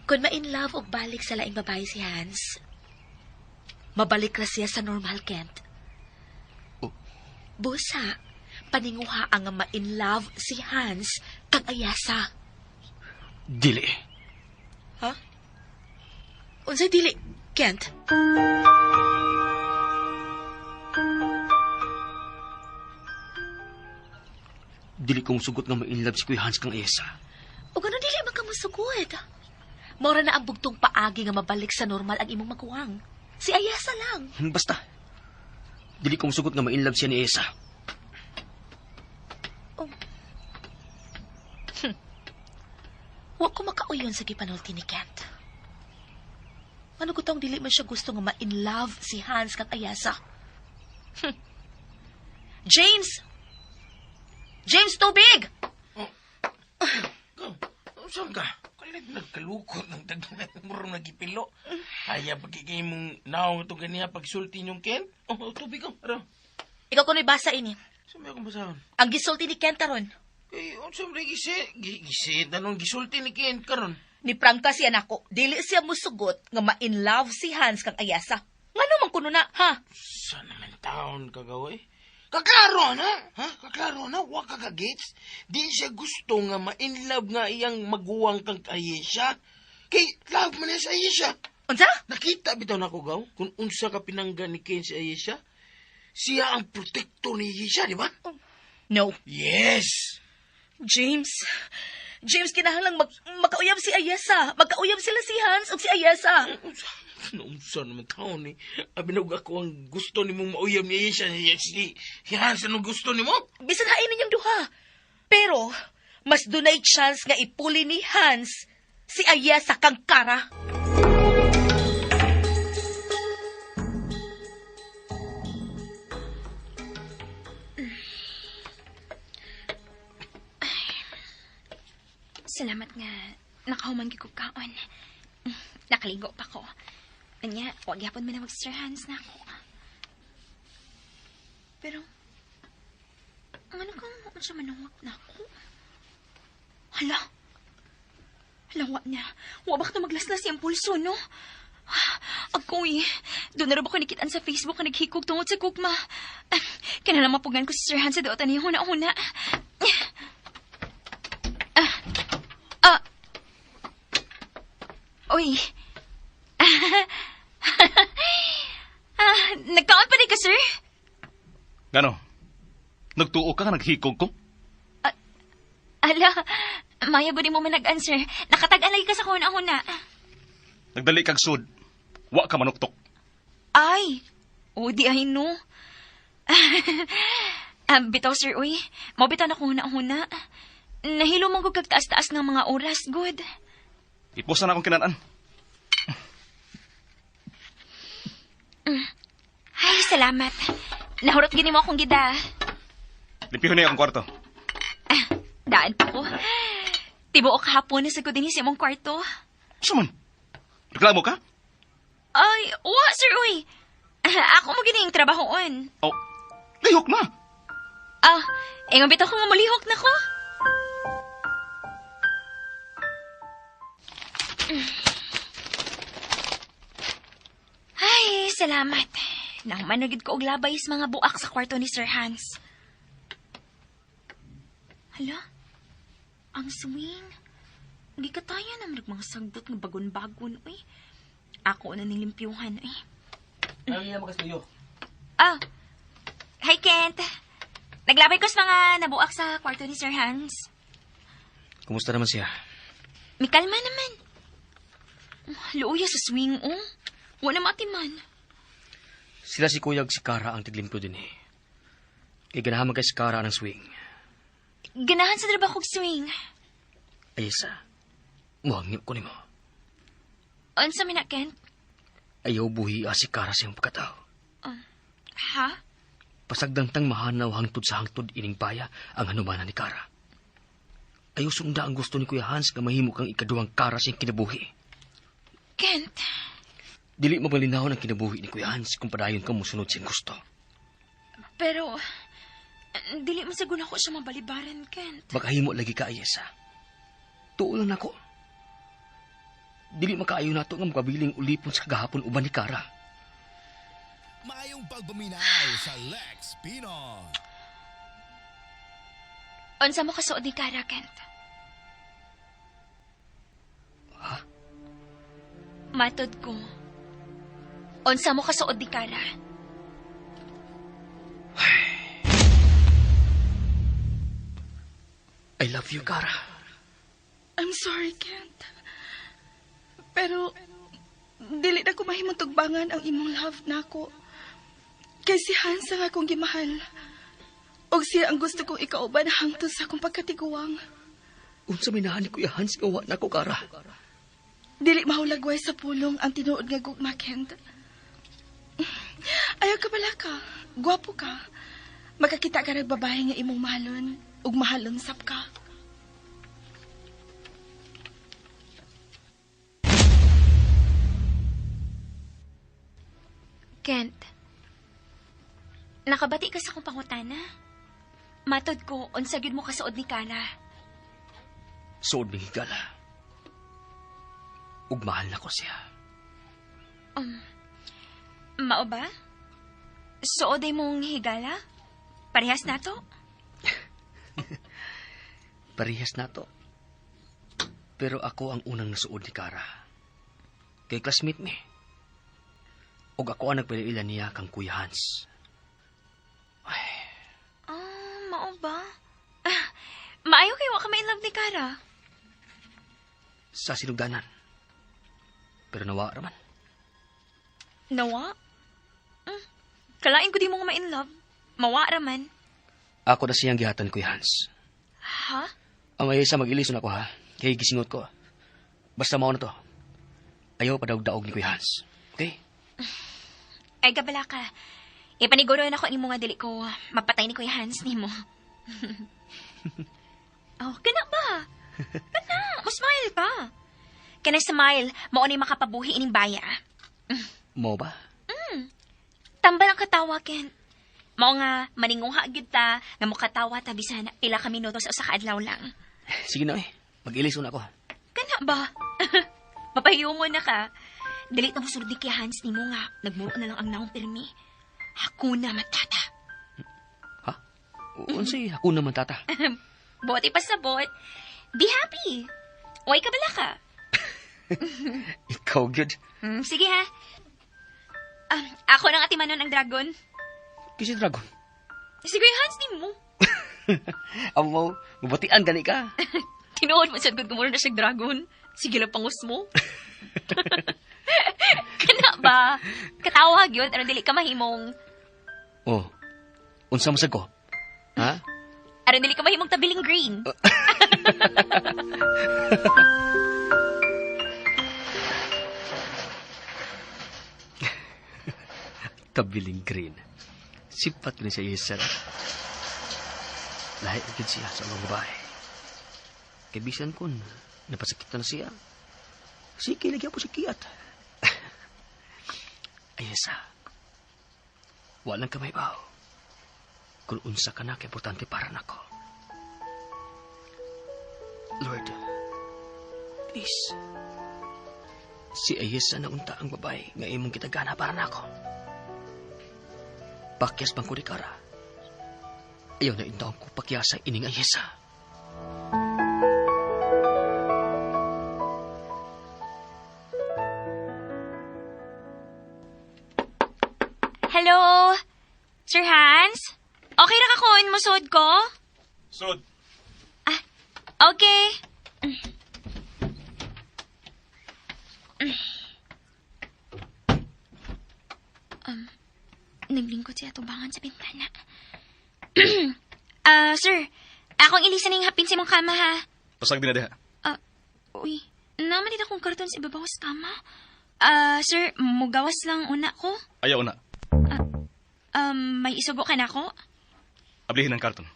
Kung ma-in love og balik sa laing babae si Hans, mabalik ra siya sa normal Kent. Oh. Busa, paninguha ang ma-in love si Hans kag Ayasa. Dili. Ha? Unsay dili, Kent? Dili kong sugot nga ma-in love si Kuya Hans kang Esa. O ganun dili man ka mosugod. Mora na ang bugtong paagi nga mabalik sa normal ang imong maguwang. Si Ayasa lang. Basta, dili kong sugot nga ma-in love siya ni Esa. Wa ko makauyon sa gipanulti ni Kent. Ano ko tong dili man siya gusto nga ma-in love si Hans kang Ayasa. James! James, tubig! Saan ka? Kalit nagkalukot ng tagnan mo nagipilo. Kaya pagkikay mong naong itong ganiya pagsulti niyong Ken? Oh, tubig ko. Ano? Ikaw kuno'y basa ini. Saan may akong basahon? Ang gisulti ni Kent karon. Eh, unsa man gisi? Gisi, tanong gisulti ni Ken karon. Ni prangka siya nako. Dili siya musugot nga ma-in love si Hans kang Ayasa. Ngano man kuno na, ha? Sa naman taon kagaway? Kaklaro na, ha? Kaklaro na, wa ka kagets. Di siya gusto nga ma-in love nga iyang maguwang kang Ayesha. Kay love man niya sa Ayesha. Unsa? Nakita bitaw nako gaw kung unsa ka pinangga ni Ken si Ayesha. Siya ang protektor ni Ayesha, di ba? No. Yes. James. James, kinahanglang makauyab si Ayesa. Magkauyab sila si Hans ug si Ayesa. Unsa naman taon ni? Abi na ako ang gusto nimo mauyab ni Ayesha. Si Hans anong gusto nimo? Bisan hain ninyong duha. Pero, mas dunay chance nga ipuli ni Hans si Ayesa kang Kara. Salamat nga nakahuman gyud ko kaon. Nakaligo pa ko. Anya, wag gyapon man na mag Sir Hans na ako. Pero, ang ano kang unsa manuwak na ako? Hala! Lawa niya. Wa ba ka maglaslas siyang pulso, no? Ako eh. Doon na rin ba ko nakitaan sa Facebook na naghikog tungod sa gugma. Kinala mapugan ko si Sir Hans sa dotan niya huna-huna. Ah. Uy. Nagkaon pa rin ka, sir? Gano? Nagtuo ka nga naghikog ko? Ala, maya gud mo man nag-answer. Nakatag-an lagi ka sa huna-huna. Nagdali kag sud. Wa ka manuktok. Ay, o di ay no. Bitaw sir, uy. Mabitaw na ko huna-huna. Nahilo man ko kag taas-taas nga mga oras, good. Ipusan akong kinanan. Ay, salamat. Nahurot gini mo akong gida. Limpihon niya akong kwarto. Daan pa ko. Tibuok hapon na sa ko dinhi sa imong kwarto. Unsa man? Reklamo ka? Ay, wa sir, uy. Ako mo gini yung trabahoon. Oh, lihok na. Ingon bitaw ko nga mulihok na ko. Ay, salamat. Nang manugid ko og labay sa mga buak sa kwarto ni Sir Hans. Hala, ang swing. Gikatayan naman mga sagdot nga bagon-bagon, uy. Ako na ning limpyuhan, uy. Ano niya makasluyo? Hi Kent. Naglabay ko sa mga nabuak sa kwarto ni Sir Hans. Kumusta naman siya? Mikalma naman. Luoya sa swing, oh. Wala matiman. Sila si Kuya ug si Kara ang tiglimpyo din eh. Kay ganahan man kay si Kara ng swing. Ganahan sa trabaho kog swing. Ayesa, muhangyo ko nimo. Unsa man na, Kent? Ayaw buhi si Kara sa iyong pagkatao. Ha? Pasagdang tang mahanaw hangtod sa hangtod ining baya ang hanumanan ni Kara. Ayaw sunda ang gusto ni Kuya Hans nga mahimo kang ikaduhang Kara sa iyong kinabuhi. Kent, Dili mabalinahon ang kinabuhi ni Kuya Hans kung padayon ka musunod sa iyong gusto. Pero dili man sagun ako siya mabalibaran, Kent. Makahimo lagi ka, Ayesa. Tuo lang nako. Dili makaayo nato nga makabiling ulipon sa kagahapon uban ni Kara. Maayong pagpaminaw sa Lex Pino. Unsa mo kasuod ni Kara, Kent? Ha? Matod ko. Unsa mo kasuod ni Kara? I love you, Kara. I'm sorry, Kent. Pero, dili na ko mahimong tugbangan ang imong love nako. Kay si Hans ang akong gimahal. Og siya ang gusto kong ikauban hangtod sa akong pagkatiguang. Unsa may nahan ni Kuya Hans nga wa nako, Kara? Dili mahulagway sa pulong ang tinuod nga gugma, Kent. Ayaw ka bala ka. Gwapo ka. Makakita ka ng babae nga imong mahalon ug mahalon sab ka. Kent, nakabati ka sa akong pangutana. Matod ko, unsa gyud mo kasuod ni Kara. Suod ning higala. Ug mahal nako siya. Mao ba? Suod ay mong higala? Parehas na to? Parehas na to. Pero ako ang unang nasuod ni Kara. Kay classmate ni. Ug ako ang nagpiliila niya kang Kuya Hans. Ay. Mao ba? Maayo kayo wa ka ma-in love ni Kara. Sa sinugdanan. Pero nawa raman. Nawa? Kalain ko di mo nga ma-in love. Mawa raman. Ako na siyang gihatan, Kuya Hans. Ha? Ang ay sa mag-ilison ako ha. Kay gisingot ko. Basta mao na to. Ayaw padaog-daog ni Kuya Hans. Okay? Ay, gabala ka. Ipaniguro na ako ni mo nga dili ko mapatay ni Kuya Hans nimo. Oh, kana ba? Kana, mo-smile ka. Kana smile, mao ni makapabuhi ining baya. Mo ba? Tambal ang katawa, Ken. Mao nga, maninguha gyud ta, nga mokatawa ta bisan pila ka minuto sa usa ka adlaw lang. Sige na eh. Mag-ilison ako. Kana Kana ba? Mapahiyungon na ka. Dili na mo sulod ni kay Hans nimo nga. Nagmuro na lang ang naong pirmi. Hakuna matata. Ha? Unsay hakuna matata? Bote pa sabot. Be happy. Uy ka bala ka. Ikaw, gyud. Sige ha. Ako nang atimanon ang dragon. Kasi dragon. Sige, Hans nimo. Amo, mabatian gani ka. Tinuod mo sad gud gumuro na siya dragon. Sige lang pangus mo. Kana ba? Katawag yun, aron dili ka mahimong. Oh. Unsa man sad ko? Ha? Aron dili ka mahimong tabiling green. Tabiling green. Sipat ni siya Yesel. Lahi na gid siya sa mga babae. Kay bisan kun napasakit na siya. Sige, lagyan po si Kiat. Ayesa, walang kamay baw. Kung unsa ka na, kay importante para nako. Lord, please. Si Ayesa na unta ang babae nga imong kitagana para nako. Pakyas bang ko ni Kara? Ayaw na intawon ko pakyasa ining Ayesa. Hello? Sir Hans? Okay ra ka kon musod ko? Sod. Ah, okay. Naglingkod siya tubangan sa bintana. Sir, akong ilisan ning hapin sa imong kama ha. Pasag din na diha. Uy, naman dito akong karton sa ibabaw sa kama. Sir, mugawas lang una ko. Ayaw na. May isugo ka na ako? Ablihin ang karton.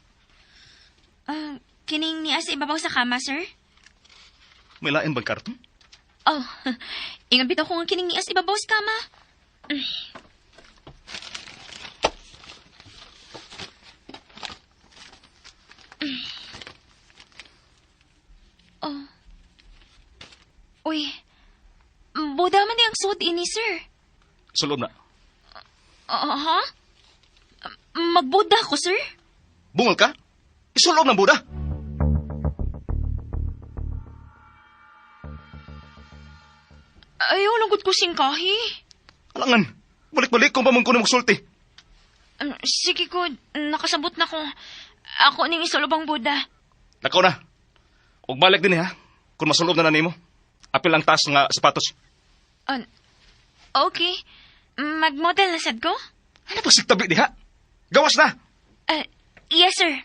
Kining niya sa ibabaw sa kama, sir? May lain bang karton? Oh, ingan bitaw ko nga kining niya sa ibabaw sa kama. Oh. Uy, buda man ang sud ini, sir. Sulod na. Ha? Magbuda ko, sir? Bungol ka? Isulob ng buda? Ayaw, lungkot ko singkahi. Alangan, balik-balik kung pamangko na magsulti. Sige ko, nakasabot na ko. Ako ning isulob ang buda. Lakaw na. Og balik din ha. Kung masulob na nimo. Apil ang taas nga sapatos. Okay. Mag-model na sad ko? Ano pa sigtabi diha? Gawas na! Yes, sir.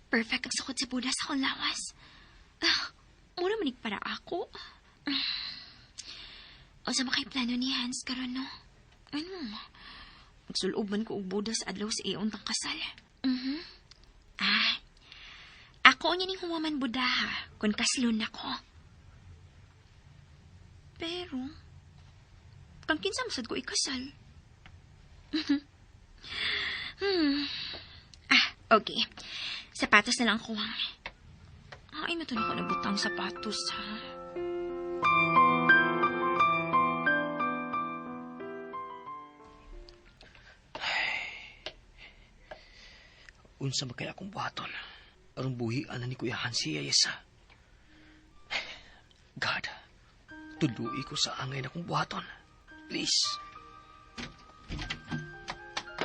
Perfect ang sukod sa Buddha sa akong lawas. Mura manig para ako. O sa makay plano ni Hans karon no? Ano? Magsulob man ko og Buddha sa adlaw sa iyon tang kasal. Mhm. Ako unya ning huwaman Buddha ha, kun kaslon nako. Pero, kang kinsa masad ko ikasal. Okay. Sapatos na lang kuwang. Ay, matun ako nabutang sapatos, ha? Unsa man kaya akong buhaton? Aron buhian na ni Kuya Hansi Ayesa. God, tuluy ko sa angay na akong buhaton. Please.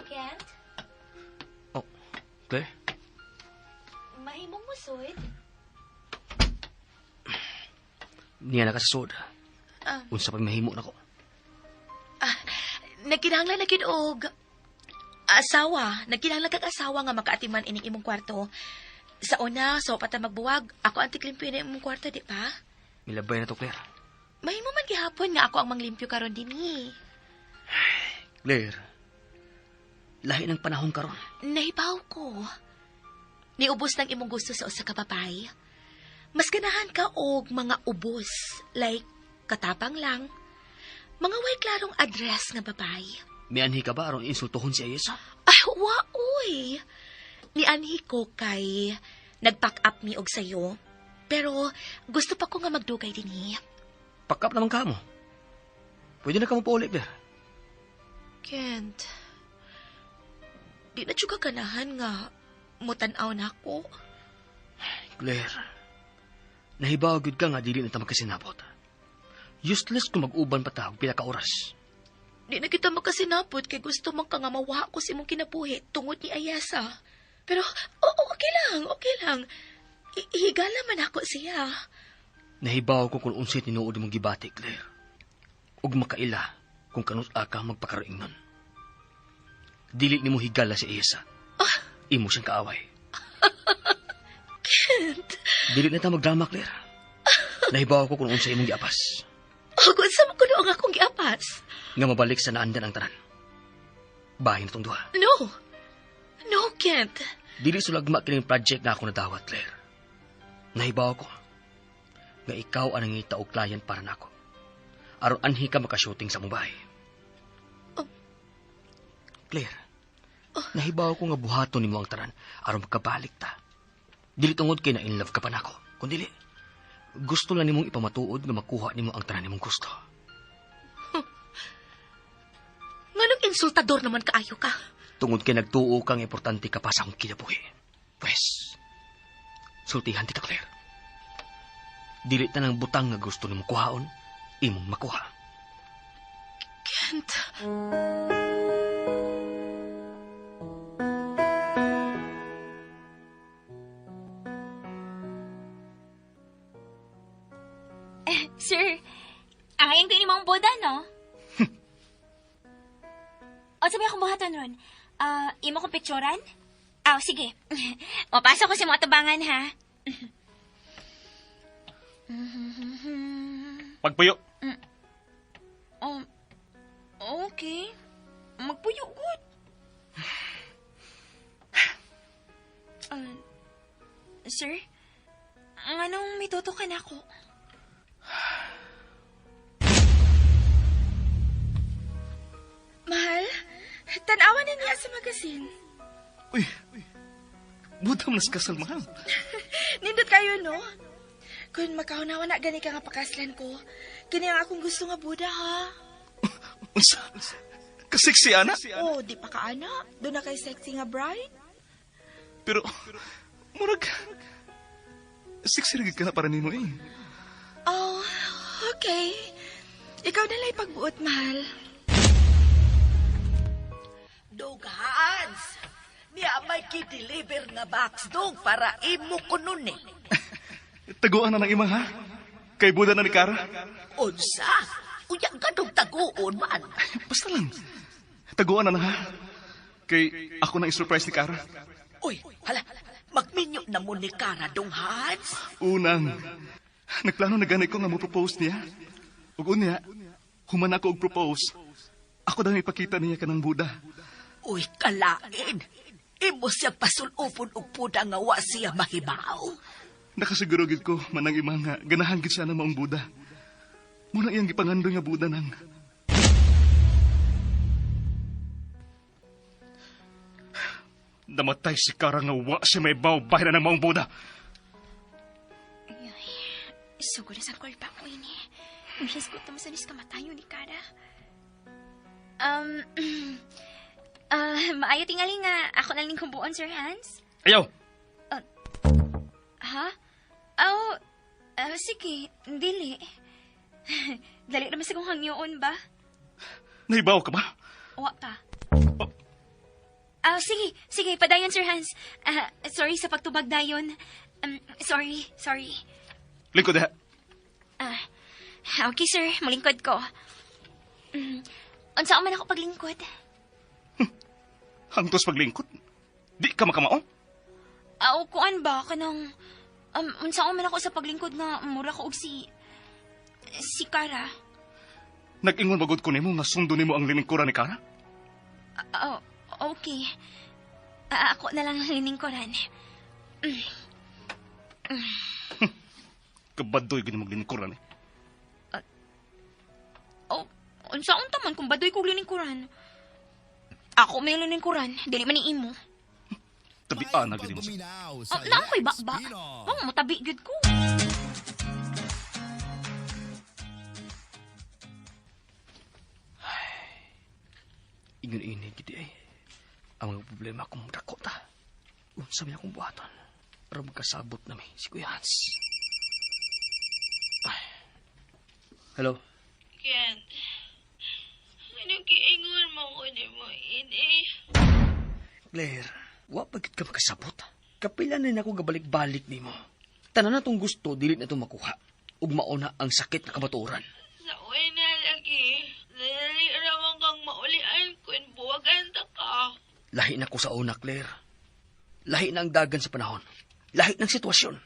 Kent? Oh, Claire? Mahimong musod? Niya na ka sa sod. Unsa pa mahimo nako? Nagkinahanglan na gyud og asawa. Nagkinahanglan kag asawa nga makaatiman ining imong kwarto. Sa una, sa pa ta magbuwag, ako ang tiglimpyo ini imong kwarto, di ba? Milabay na to, Claire. Mahimo man gihapon nga ako ang manglimpyo karon dinhi. Claire, lahi ng panahon karon. Nahibaw ko. Niubos ng imong gusto sa usa ka babae. Mas ganahan ka og mga ubos, like katapang lang. Mga way klarong address nga babae. Mianhi ka ba aron insultuhon si Ayesa? Ay, wa, uy. Nianhi ko kay nag-pack up mi og sayo. Pero gusto pa ko nga magdugay dinhi. Pack up naman ka mo. Pwede na ka mo pauli, Claire. Kent, di na jud ka ganahan nga mutan-aw na ako. Claire, nahibaw gyud ka nga dili na ta magkasinabot. Useless kung mag-uban pa ta og pila ka oras. Di na kita magkasinabot kay gusto man ka nga mawa ko sa imong kinabuhi tungod ni Ayasa. Pero oo, okay lang, okay lang. Higala man ako siya. Nahibaw ko kung unsay tinuod imong gibati, Claire. Ug makaila kung kanus-a ka magpakaroing nun. Dili nimo higala si Ayesa. Imo siyang kaaway. Kent! Dili na ta magdrama, Claire. Nahibaw ko kung unsay imong giapas. O, kung sa kuno ang akong giapas. Nga mabalik sa naandan ang tanan. Bahin na tong duha. No. No, Kent. Dili sulagma kining project nga ako nadawat, Claire. Nahibaw ko nga ikaw ang nangita og client para nako. Aron anhi ka makashooting sa mong bahay. Oh. Claire, nahibaw ko nga buhaton nimo ang tanan aron makabalik ta. Dili tungod kay na in love ka pa nako, kundili gusto lang nimong ipamatuod nga makuha nimo ang tanan nimong gusto. Nganong insultador naman kaayo ka? Tungod kay nagtuo kang importante ka pa sa akong kinabuhi. Pwes, sultihan ti ka, Claire. Dili tanang butang nga gusto nimo kuhaon, imong makuha. Kent. Sir, ang ayang ko mong boda, no? O, sabi akong buhaton ron. Imo kong picturan? Ah, sige. O, pasok ko sa mga tabangan, ha? Pagpuyo. Oh, okay. Magpuyo, good. Sir, anong may toto ka na ako? Mahal, tanawan na niya sa magasin. Uy, buta mo nas kasal, mahal. Nindot kayo, no? Kung makahunawa na gani ka nga pakaslan ko, kini ang akong gusto nga Buddha, ha? Unsa? Kasiksi, ana? Oh, di pa ka, ana. Doon na kay sexy nga bride. Pero, murag, sexy rin ka na para nimo eh. Oh, okay. Ikaw na lang pagbuot, mahal. Dog Hans, niya may ki-deliver nga box dog para imo ko nun eh. Taguan na ng imang ha? Kay Buda na ni Kara? Unsa? Unya ganong taguon man. Basta lang. Taguan na na ha? Kay ako nang i-surprise ni Kara. Uy, hala, magminyo na mo ni Kara dong Hans. Unang, nagplano na gani ko nga mo-propose niya. Ug unya, human ako og propose. Ako daw ipakita niya kanang Buda. Uy, kalain. Imo siya pasulupon og puda nga wa siya mahibaw. Nakasiguro gid ko manang imang nga ganahan gid siya ng maong Buda. Muna iyang gipangandoy nga Buda nang. Namatay si Kara nga wa siya may baw bahin na ng maong Buda. Ay, sugod na sa kulpa ko ini. Wishes ko tamo sa nis kamatayo ni Kara. Maayo tingali nga. Ako na lang kumbuon, Sir Hans. Ayaw! Ha? Oh, sige, dili. Dali naman sa kong hangyoon ba? Nahibaw ka ba? Wa pa. Ah, sige, sige, padayon, Sir Hans. Sorry sa pagtubag dayon. Sorry, sorry. Lingkod ha. Okay, sir, malingkod ko. Unsa man ako paglingkod? Hangtos paglingkod? Di ka makamao? Aw, kuan ba kanang unsa man ako sa paglingkod nga mura ko og si Kara. Nag-ingon bagod ko nimo nga sundo nimo ang liningkuran ni Kara? Oh, okay. Ako na lang ang liningkuran. Kabadoy gid mo liningkuran eh. Oh, unsa unta man kung badoy kog liningkuran? Ako may lingkuran, dili man ni imo. Tabian na gid mo. Oh, naa ko'y bakba. Oh, matabi gyud ko. Ingon ini gid ay. Ang mga problema akong dako ta. Unsa may akong buhaton? Aron magkasabot na mi si Kuya Hans. Ay. Hello. Kent, anong giingon mo ko ni mo ini? Claire, wa pa gid ka makasabot. Kapila na nako gabalik-balik nimo. Tanan na tong gusto dili na tong makuha. Ug mao na ang sakit na kamatuoran. Sa uwi na lagi, dali ramang kang maulian kun buwagan ta ka. Lahi na ko sa una, Claire. Lahi na ang dagan sa panahon. Lahi ng sitwasyon.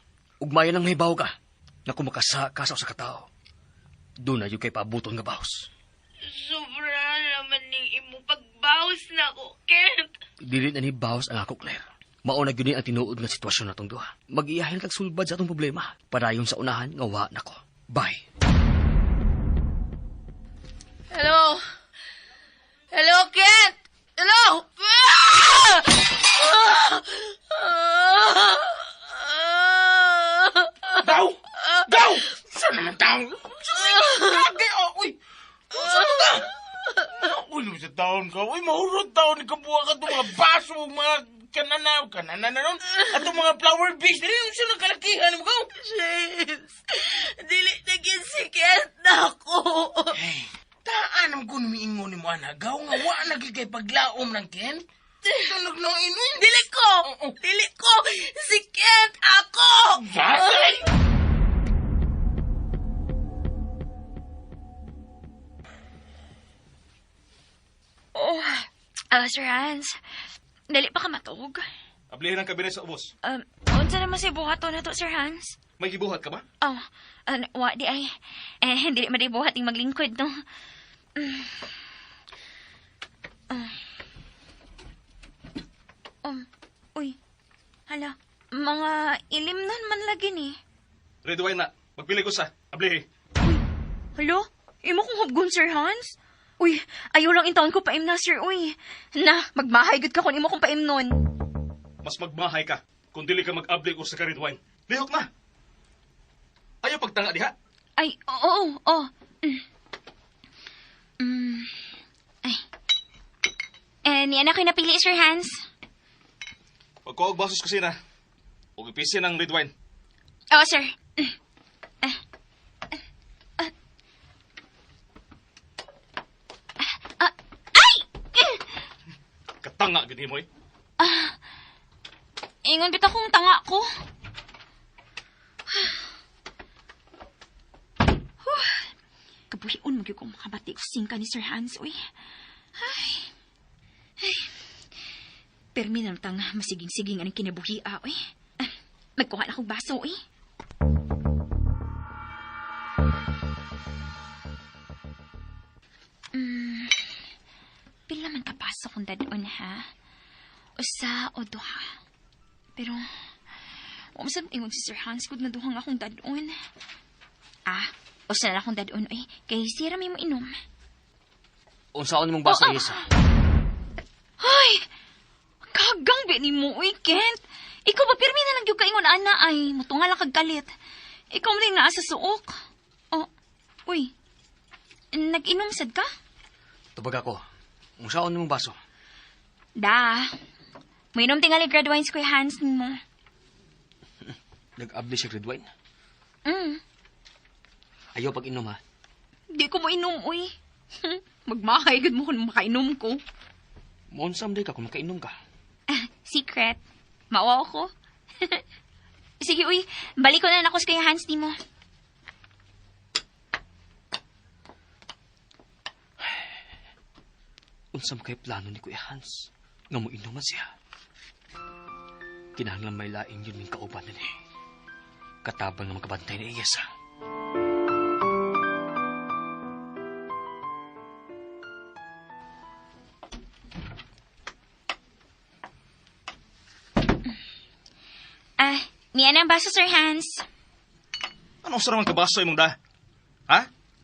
Ug mayo nang mahibaw ka na kung makasa ka sa usa ka tawo. Doon na yung kay paabuton nga baos. Sobra naman ning imo pagbawas na ko, Kent. Dili na ni baos ang ako, Claire. Mao na gyud ni ang tinuod nga sitwasyon natong duha. Mag-iyahin kag sulbad sa atong problema. Padayon sa unahan nga wa nako. Bye. Hello? Hello, Kent? Hello? Ah! Gaw! Gaw! Saan naman taon? Kage, oh, uy! Saan ka? Uy, sa taon ka. Uy, mahurot taon. Ikabuha ka itong mga baso, mga kanana, kanana na nun. At itong mga flower vase. Dili, yung saan ang kalakihan mo ka? James, dili na gyud si Kent na ako. Taan ang kung miingon ni mo, ana. Gaw nga, wa na kay paglaom ng Ken. Tunog na inoy. Dili ko! Dili ko! Si Kent ako! Sasay! Oh, Sir Hans. Dali pa ka matug. Ablihin ang kabinet sa ubos. Unsa naman say buhaton na to, Sir Hans? May gibuhat ka ba? Oh, wa di ay. Eh, dili man di buhat ning maglingkod, no? Mm. Oh. Uy, hala, mga ilim nun man lagi ni. Red wine na. Magpili ko sa. Ablihi. Hala, imo kong hubgon, Sir Hans? Uy, ayaw lang intawon ko paim na, sir. Uy, na, magmahay gud ka kung imo kong paim nun. Mas magmahay ka kung dili ka mag-abli ko sa red wine. Lihok na. Ayaw pagtanga diha. Ay, oo, oo. Mm. Ay. Eh, niya na kayo napili, Sir Hans. Pagkuha og basos kusina, ug ipisin ang red wine. Oo, sir. Ay! Katanga gid mo eh. Ingon bitaw kong tanga ko. Huh. Kabuhion mo gyud kong makabati og singka ni Sir Hans, uy. Ay. Ay. Permi na tang masiging-siging anang kinabuhi, uy. Ah, magkuha na akong baso, uy. Pila man ka baso kung dadon, ha? Usa o duha. Pero, wa man sad ingon si Sir Hans kung naduhang akong dadon. Ah, usa na akong dadon, uy. Kay sira may mo inom. Unsaon nimong baso, Oh, ah. Isa? Ay! Kagang ba ni mo, uy, Kent? Ikaw ba, pirmi na lang yung kaingon, ana, ay. Mutunga lang kag kalit. Ikaw mo rin naa sa suok. Oh, uy. Nag-inom sad ka? Tubag ako. Unsaon nimong baso? Da. Mainom tingali red wine Kuya Hans nimo. Nag-abli siya red wine. Ayaw pag-inom, ha? Di ko mo inom, uy. Magmahay gud mo kung makainom ko. Moonsam day ka kung makainom ka. Ah, secret. Maawa ko. Sige, uy. Balik ko na lang ako sa Kuya Hans nimo. Unsam kay plano ni Kuya Hans nga mo inuman siya. Kinahanglan may lain yun ming kauban nila. Katabang nga makabantay ni Iyasa. Ah, niya na ang baso, Sir Hans. Ano sa naman kabaso imong da? Ha?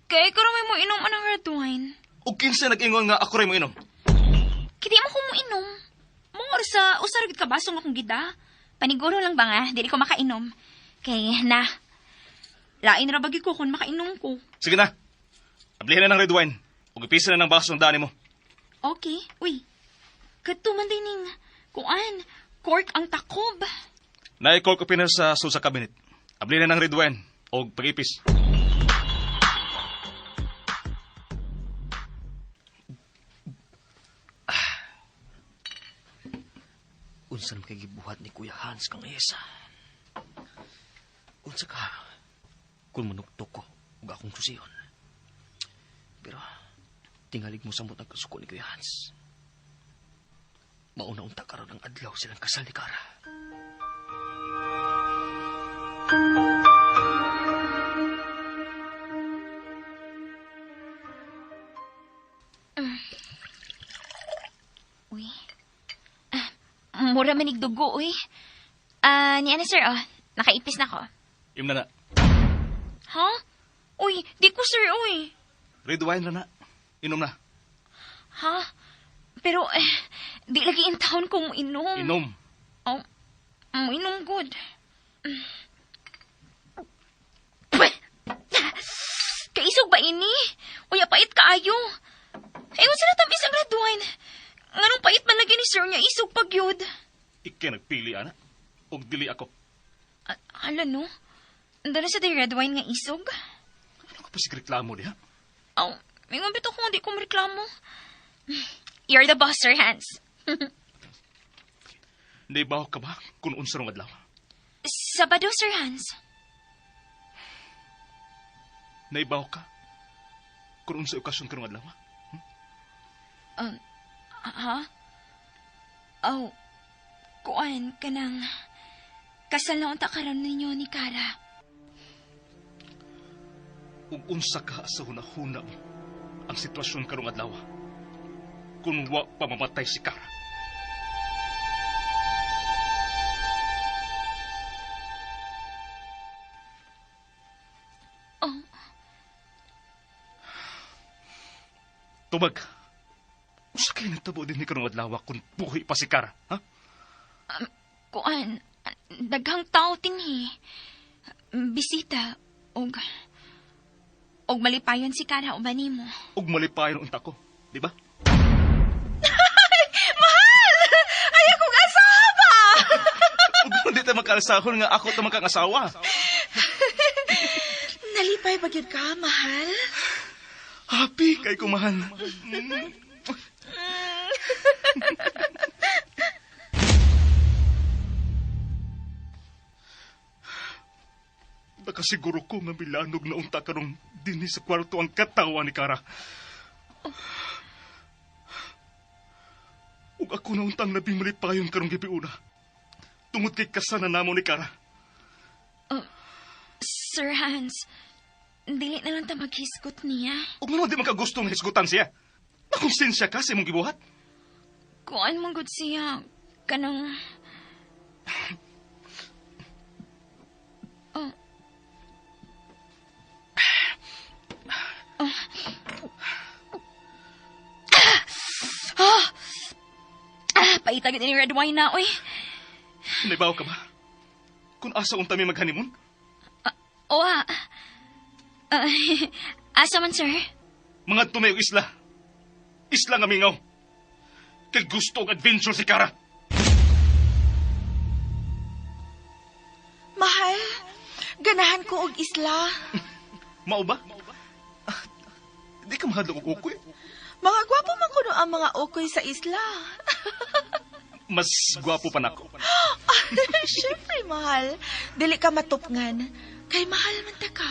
Kaya ikaw may mo inom anong red wine. Og kinsa nag-ingon nga ako ray mo inom? Kaya di mo ko mo inom. Mga oras sa usar gid ka baso nga akong gida. Paniguro lang ba nga, dili ko makainom. Kay na. Lain ra bagi ko kung makainom ko. Sige na. Ablihan na ng red wine. Ug ipisa na ng baso ang dani mo. Okay. Uy. Kadto man din ning kuan, cork ang takob. Naay cork opener sa sulod sa cabinet. Ablihan na ng red wine og pag-ipis. Unsa naman kay gibuhat ni Kuya Hans kang Ayasa? Unsa ka? Kung manuktok ko ug akong susiyon. Pero tingalig mo samot ang kasuko ni Kuya Hans. Mauna unta karon ang adlaw silang kasal ni Kara. Uy. Ah, mura manig dugo, uy. Ah, ni ana sir, oh. Nakaipis na ko. Im na na. Ha? Uy, di ko sir, uy. Red wine na na. Inom na. Ha? Pero, eh, di lagi in town kung inom. Inom. Oh, inom good. Kaisog ba ini? Uy, pait kaayo. Ay, kung sila tamis ang red wine. Nganong pait man lagi ni sir niya, isog pag yun. Ikay nagpili, ana. Og dili ako. Hala, no? Dala sa di red wine nga isog? Ano ka pa sig reklamo diha? Oh, may bito ko hindi ko reklamo. You're the boss, Sir Hans. Naibaw ka ba kung unsa rong adlaw? Sabado, Sir Hans. Naibaw ka kung unsa okasyon karong adlaw? Ha? Oh, kuan ka nang kasal na unta karon ninyo ni Kara. Ug unsa ka sa hunahuna mo ang sitwasyon karong adlaw? Kung wa pa mamatay si Kara. Oh. Tubag. Unsa kay natabo din ni karong adlaw kung buhi pa si Kara, ha? Kuan, daghang tao tinhi. Bisita og malipayon si Kara uban nimo. Ug malipayon unta ko, di ba? Mahal! Ay, akong asawa! Ug hindi ta magkaalsahon nga ako ta magkangasawa. Nalipay ba gyud ka, mahal? Happy kay ko, mahal. Nakasiguro ko nga milanog na unta karong dinhi sa kwarto ang katawa ni Kara. Ug ako na untang labing malipayon karong gipiuna. Tungod kay kasana namo ni Kara. Sir Hans, dili na lang ta maghisgot niya. Ug ngano di man ka gusto nga hisgutan siya? Nakonsensya ka sa imong gibuhat? Kuan man gud siya kanang. Oh. Oh. Ah! Ah, paita gid ni red wine na, oy. Naibaw ka ba? Kung asa unta mi mag-honeymoon? Owa. Asa man, sir? Mga tumayo isla. Isla nga mingaw. Kay gusto og adventure si Kara. Mahal, ganahan ko og isla. Mao ba? Ah, di ka mahadlok og ukoy. Mga gwapo man kuno ang mga ukoy sa isla. Mas gwapo pa nako. Siyempre, mahal. Dili ka matupngan. Kay mahal man ta ka.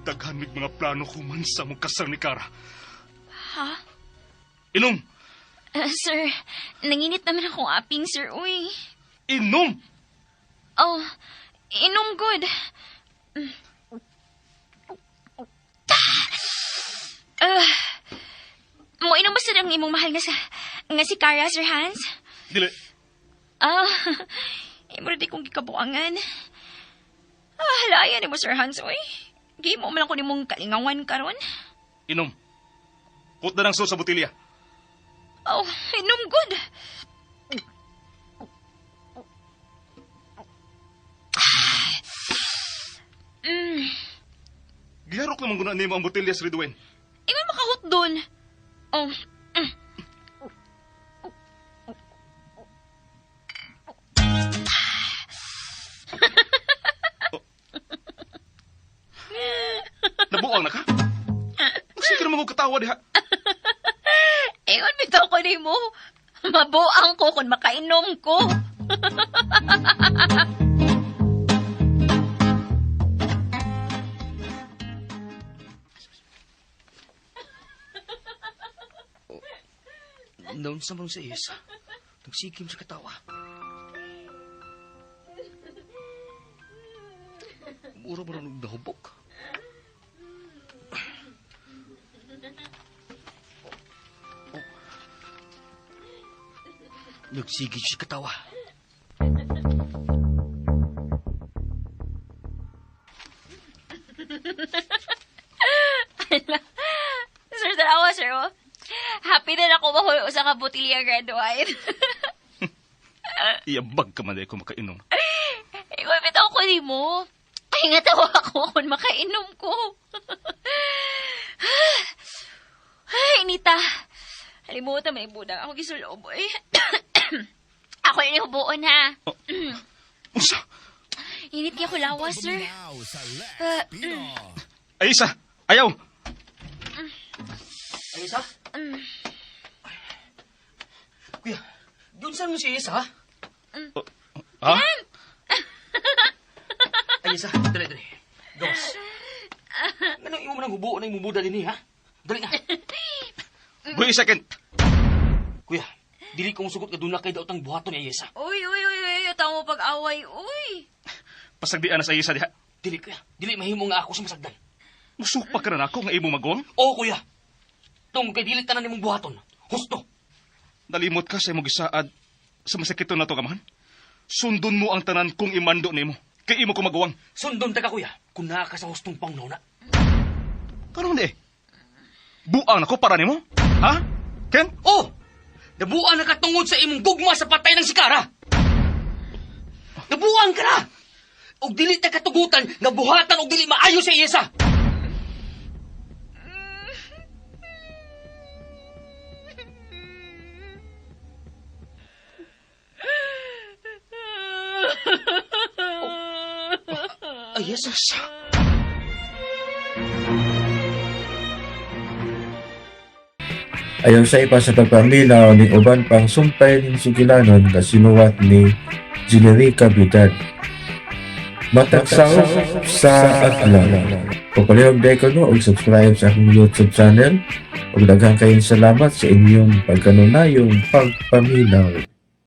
Daghan mig mga plano human sa mong kasal ni Kara. Ha? Inom! Sir, nanginit naman akong aping, sir. Uy. Inom! Oh, inom good. Mo inom ba sa ang imong mahal nga sa nga si Kara, Sir Hans? Dili. Ah, imo di kong gikabuangan. Ah, laya ni mo, Sir Hans, uy. Gimo man lang ko nimong kalingawan karon. Inom. Hot na ng sa botilya. Oh, inom good. Giharok naman guna nimo ang botilya sa Ridwan. Ingon makahot dun. Oh. Nabuang na ka? Sige naman kong katawa diha. Ingon bitaw ko nimo. Mabuang ko kung makainom ko. Naon sa man sa isa. Nagsikim sa katawa. Mura ba rin nahubok? Oh. Nagsigit siya katawa. Sir, tanawa, sir, oh. Happy din ako mahulo sa kabutilya red wine. Iyabag ka man dahil ko makainom. Ikaw, bitaw ko ni mo. Ay, nga tawa ako kung makainom ko. Ay, Nita. Halimutan may budang ako gisulob, eh. Ako yung hubuon, ha? Unsa? Init kaya ko lawas, sir. Pagbabminaw sa Lex Pino. Ay, isa! Ayaw! Ay, isa? Kuya, yun saan mo si Isa? Ha? Ay, isa, dali, dali. Gawas. Anong imo man ang hubuo na imong buda din ha? Dali na. Wait a second. Kuya, dili ko sugot nga duna kay daotang buhaton ni Ayesa. Uy, uy, uy, uy, tamo pag-away, uy. Pasagdian na sa isa diha. Dili kuya, dili mahimo nga ako sa masagdan. Musupak ka na nako nga imong maguwang. Oo kuya. Tungod kay dili tanan nimong buhaton. Husto. Nalimot ka sa imong gisaad sa masakiton na to kamahan. Sundon mo ang tanan kung imando nimo. Kay imo ko maguwang. Sundon ta ka kuya, kung naa ka sa hustong panghuna. Karon di. Buang nako para nimo? Ha? Ken? Oh! Nabuan na ka tungod sa imong gugma sa patay ng sikara. Nabuan ka na! Og dili ta katugutan nga buhatan og dili maayo sa Iyesa. Ay, Jesus. Ayon sa ipa sa pagpaminaw ning uban pang sumpay ning sugilanon nga sinuwat ni Generica Bidad. Matagsaw sa adlaw. Papalihog day ko no og subscribe sa akong YouTube channel. Ug daghang kayong salamat sa inyong pagkanunayong pagpaminaw.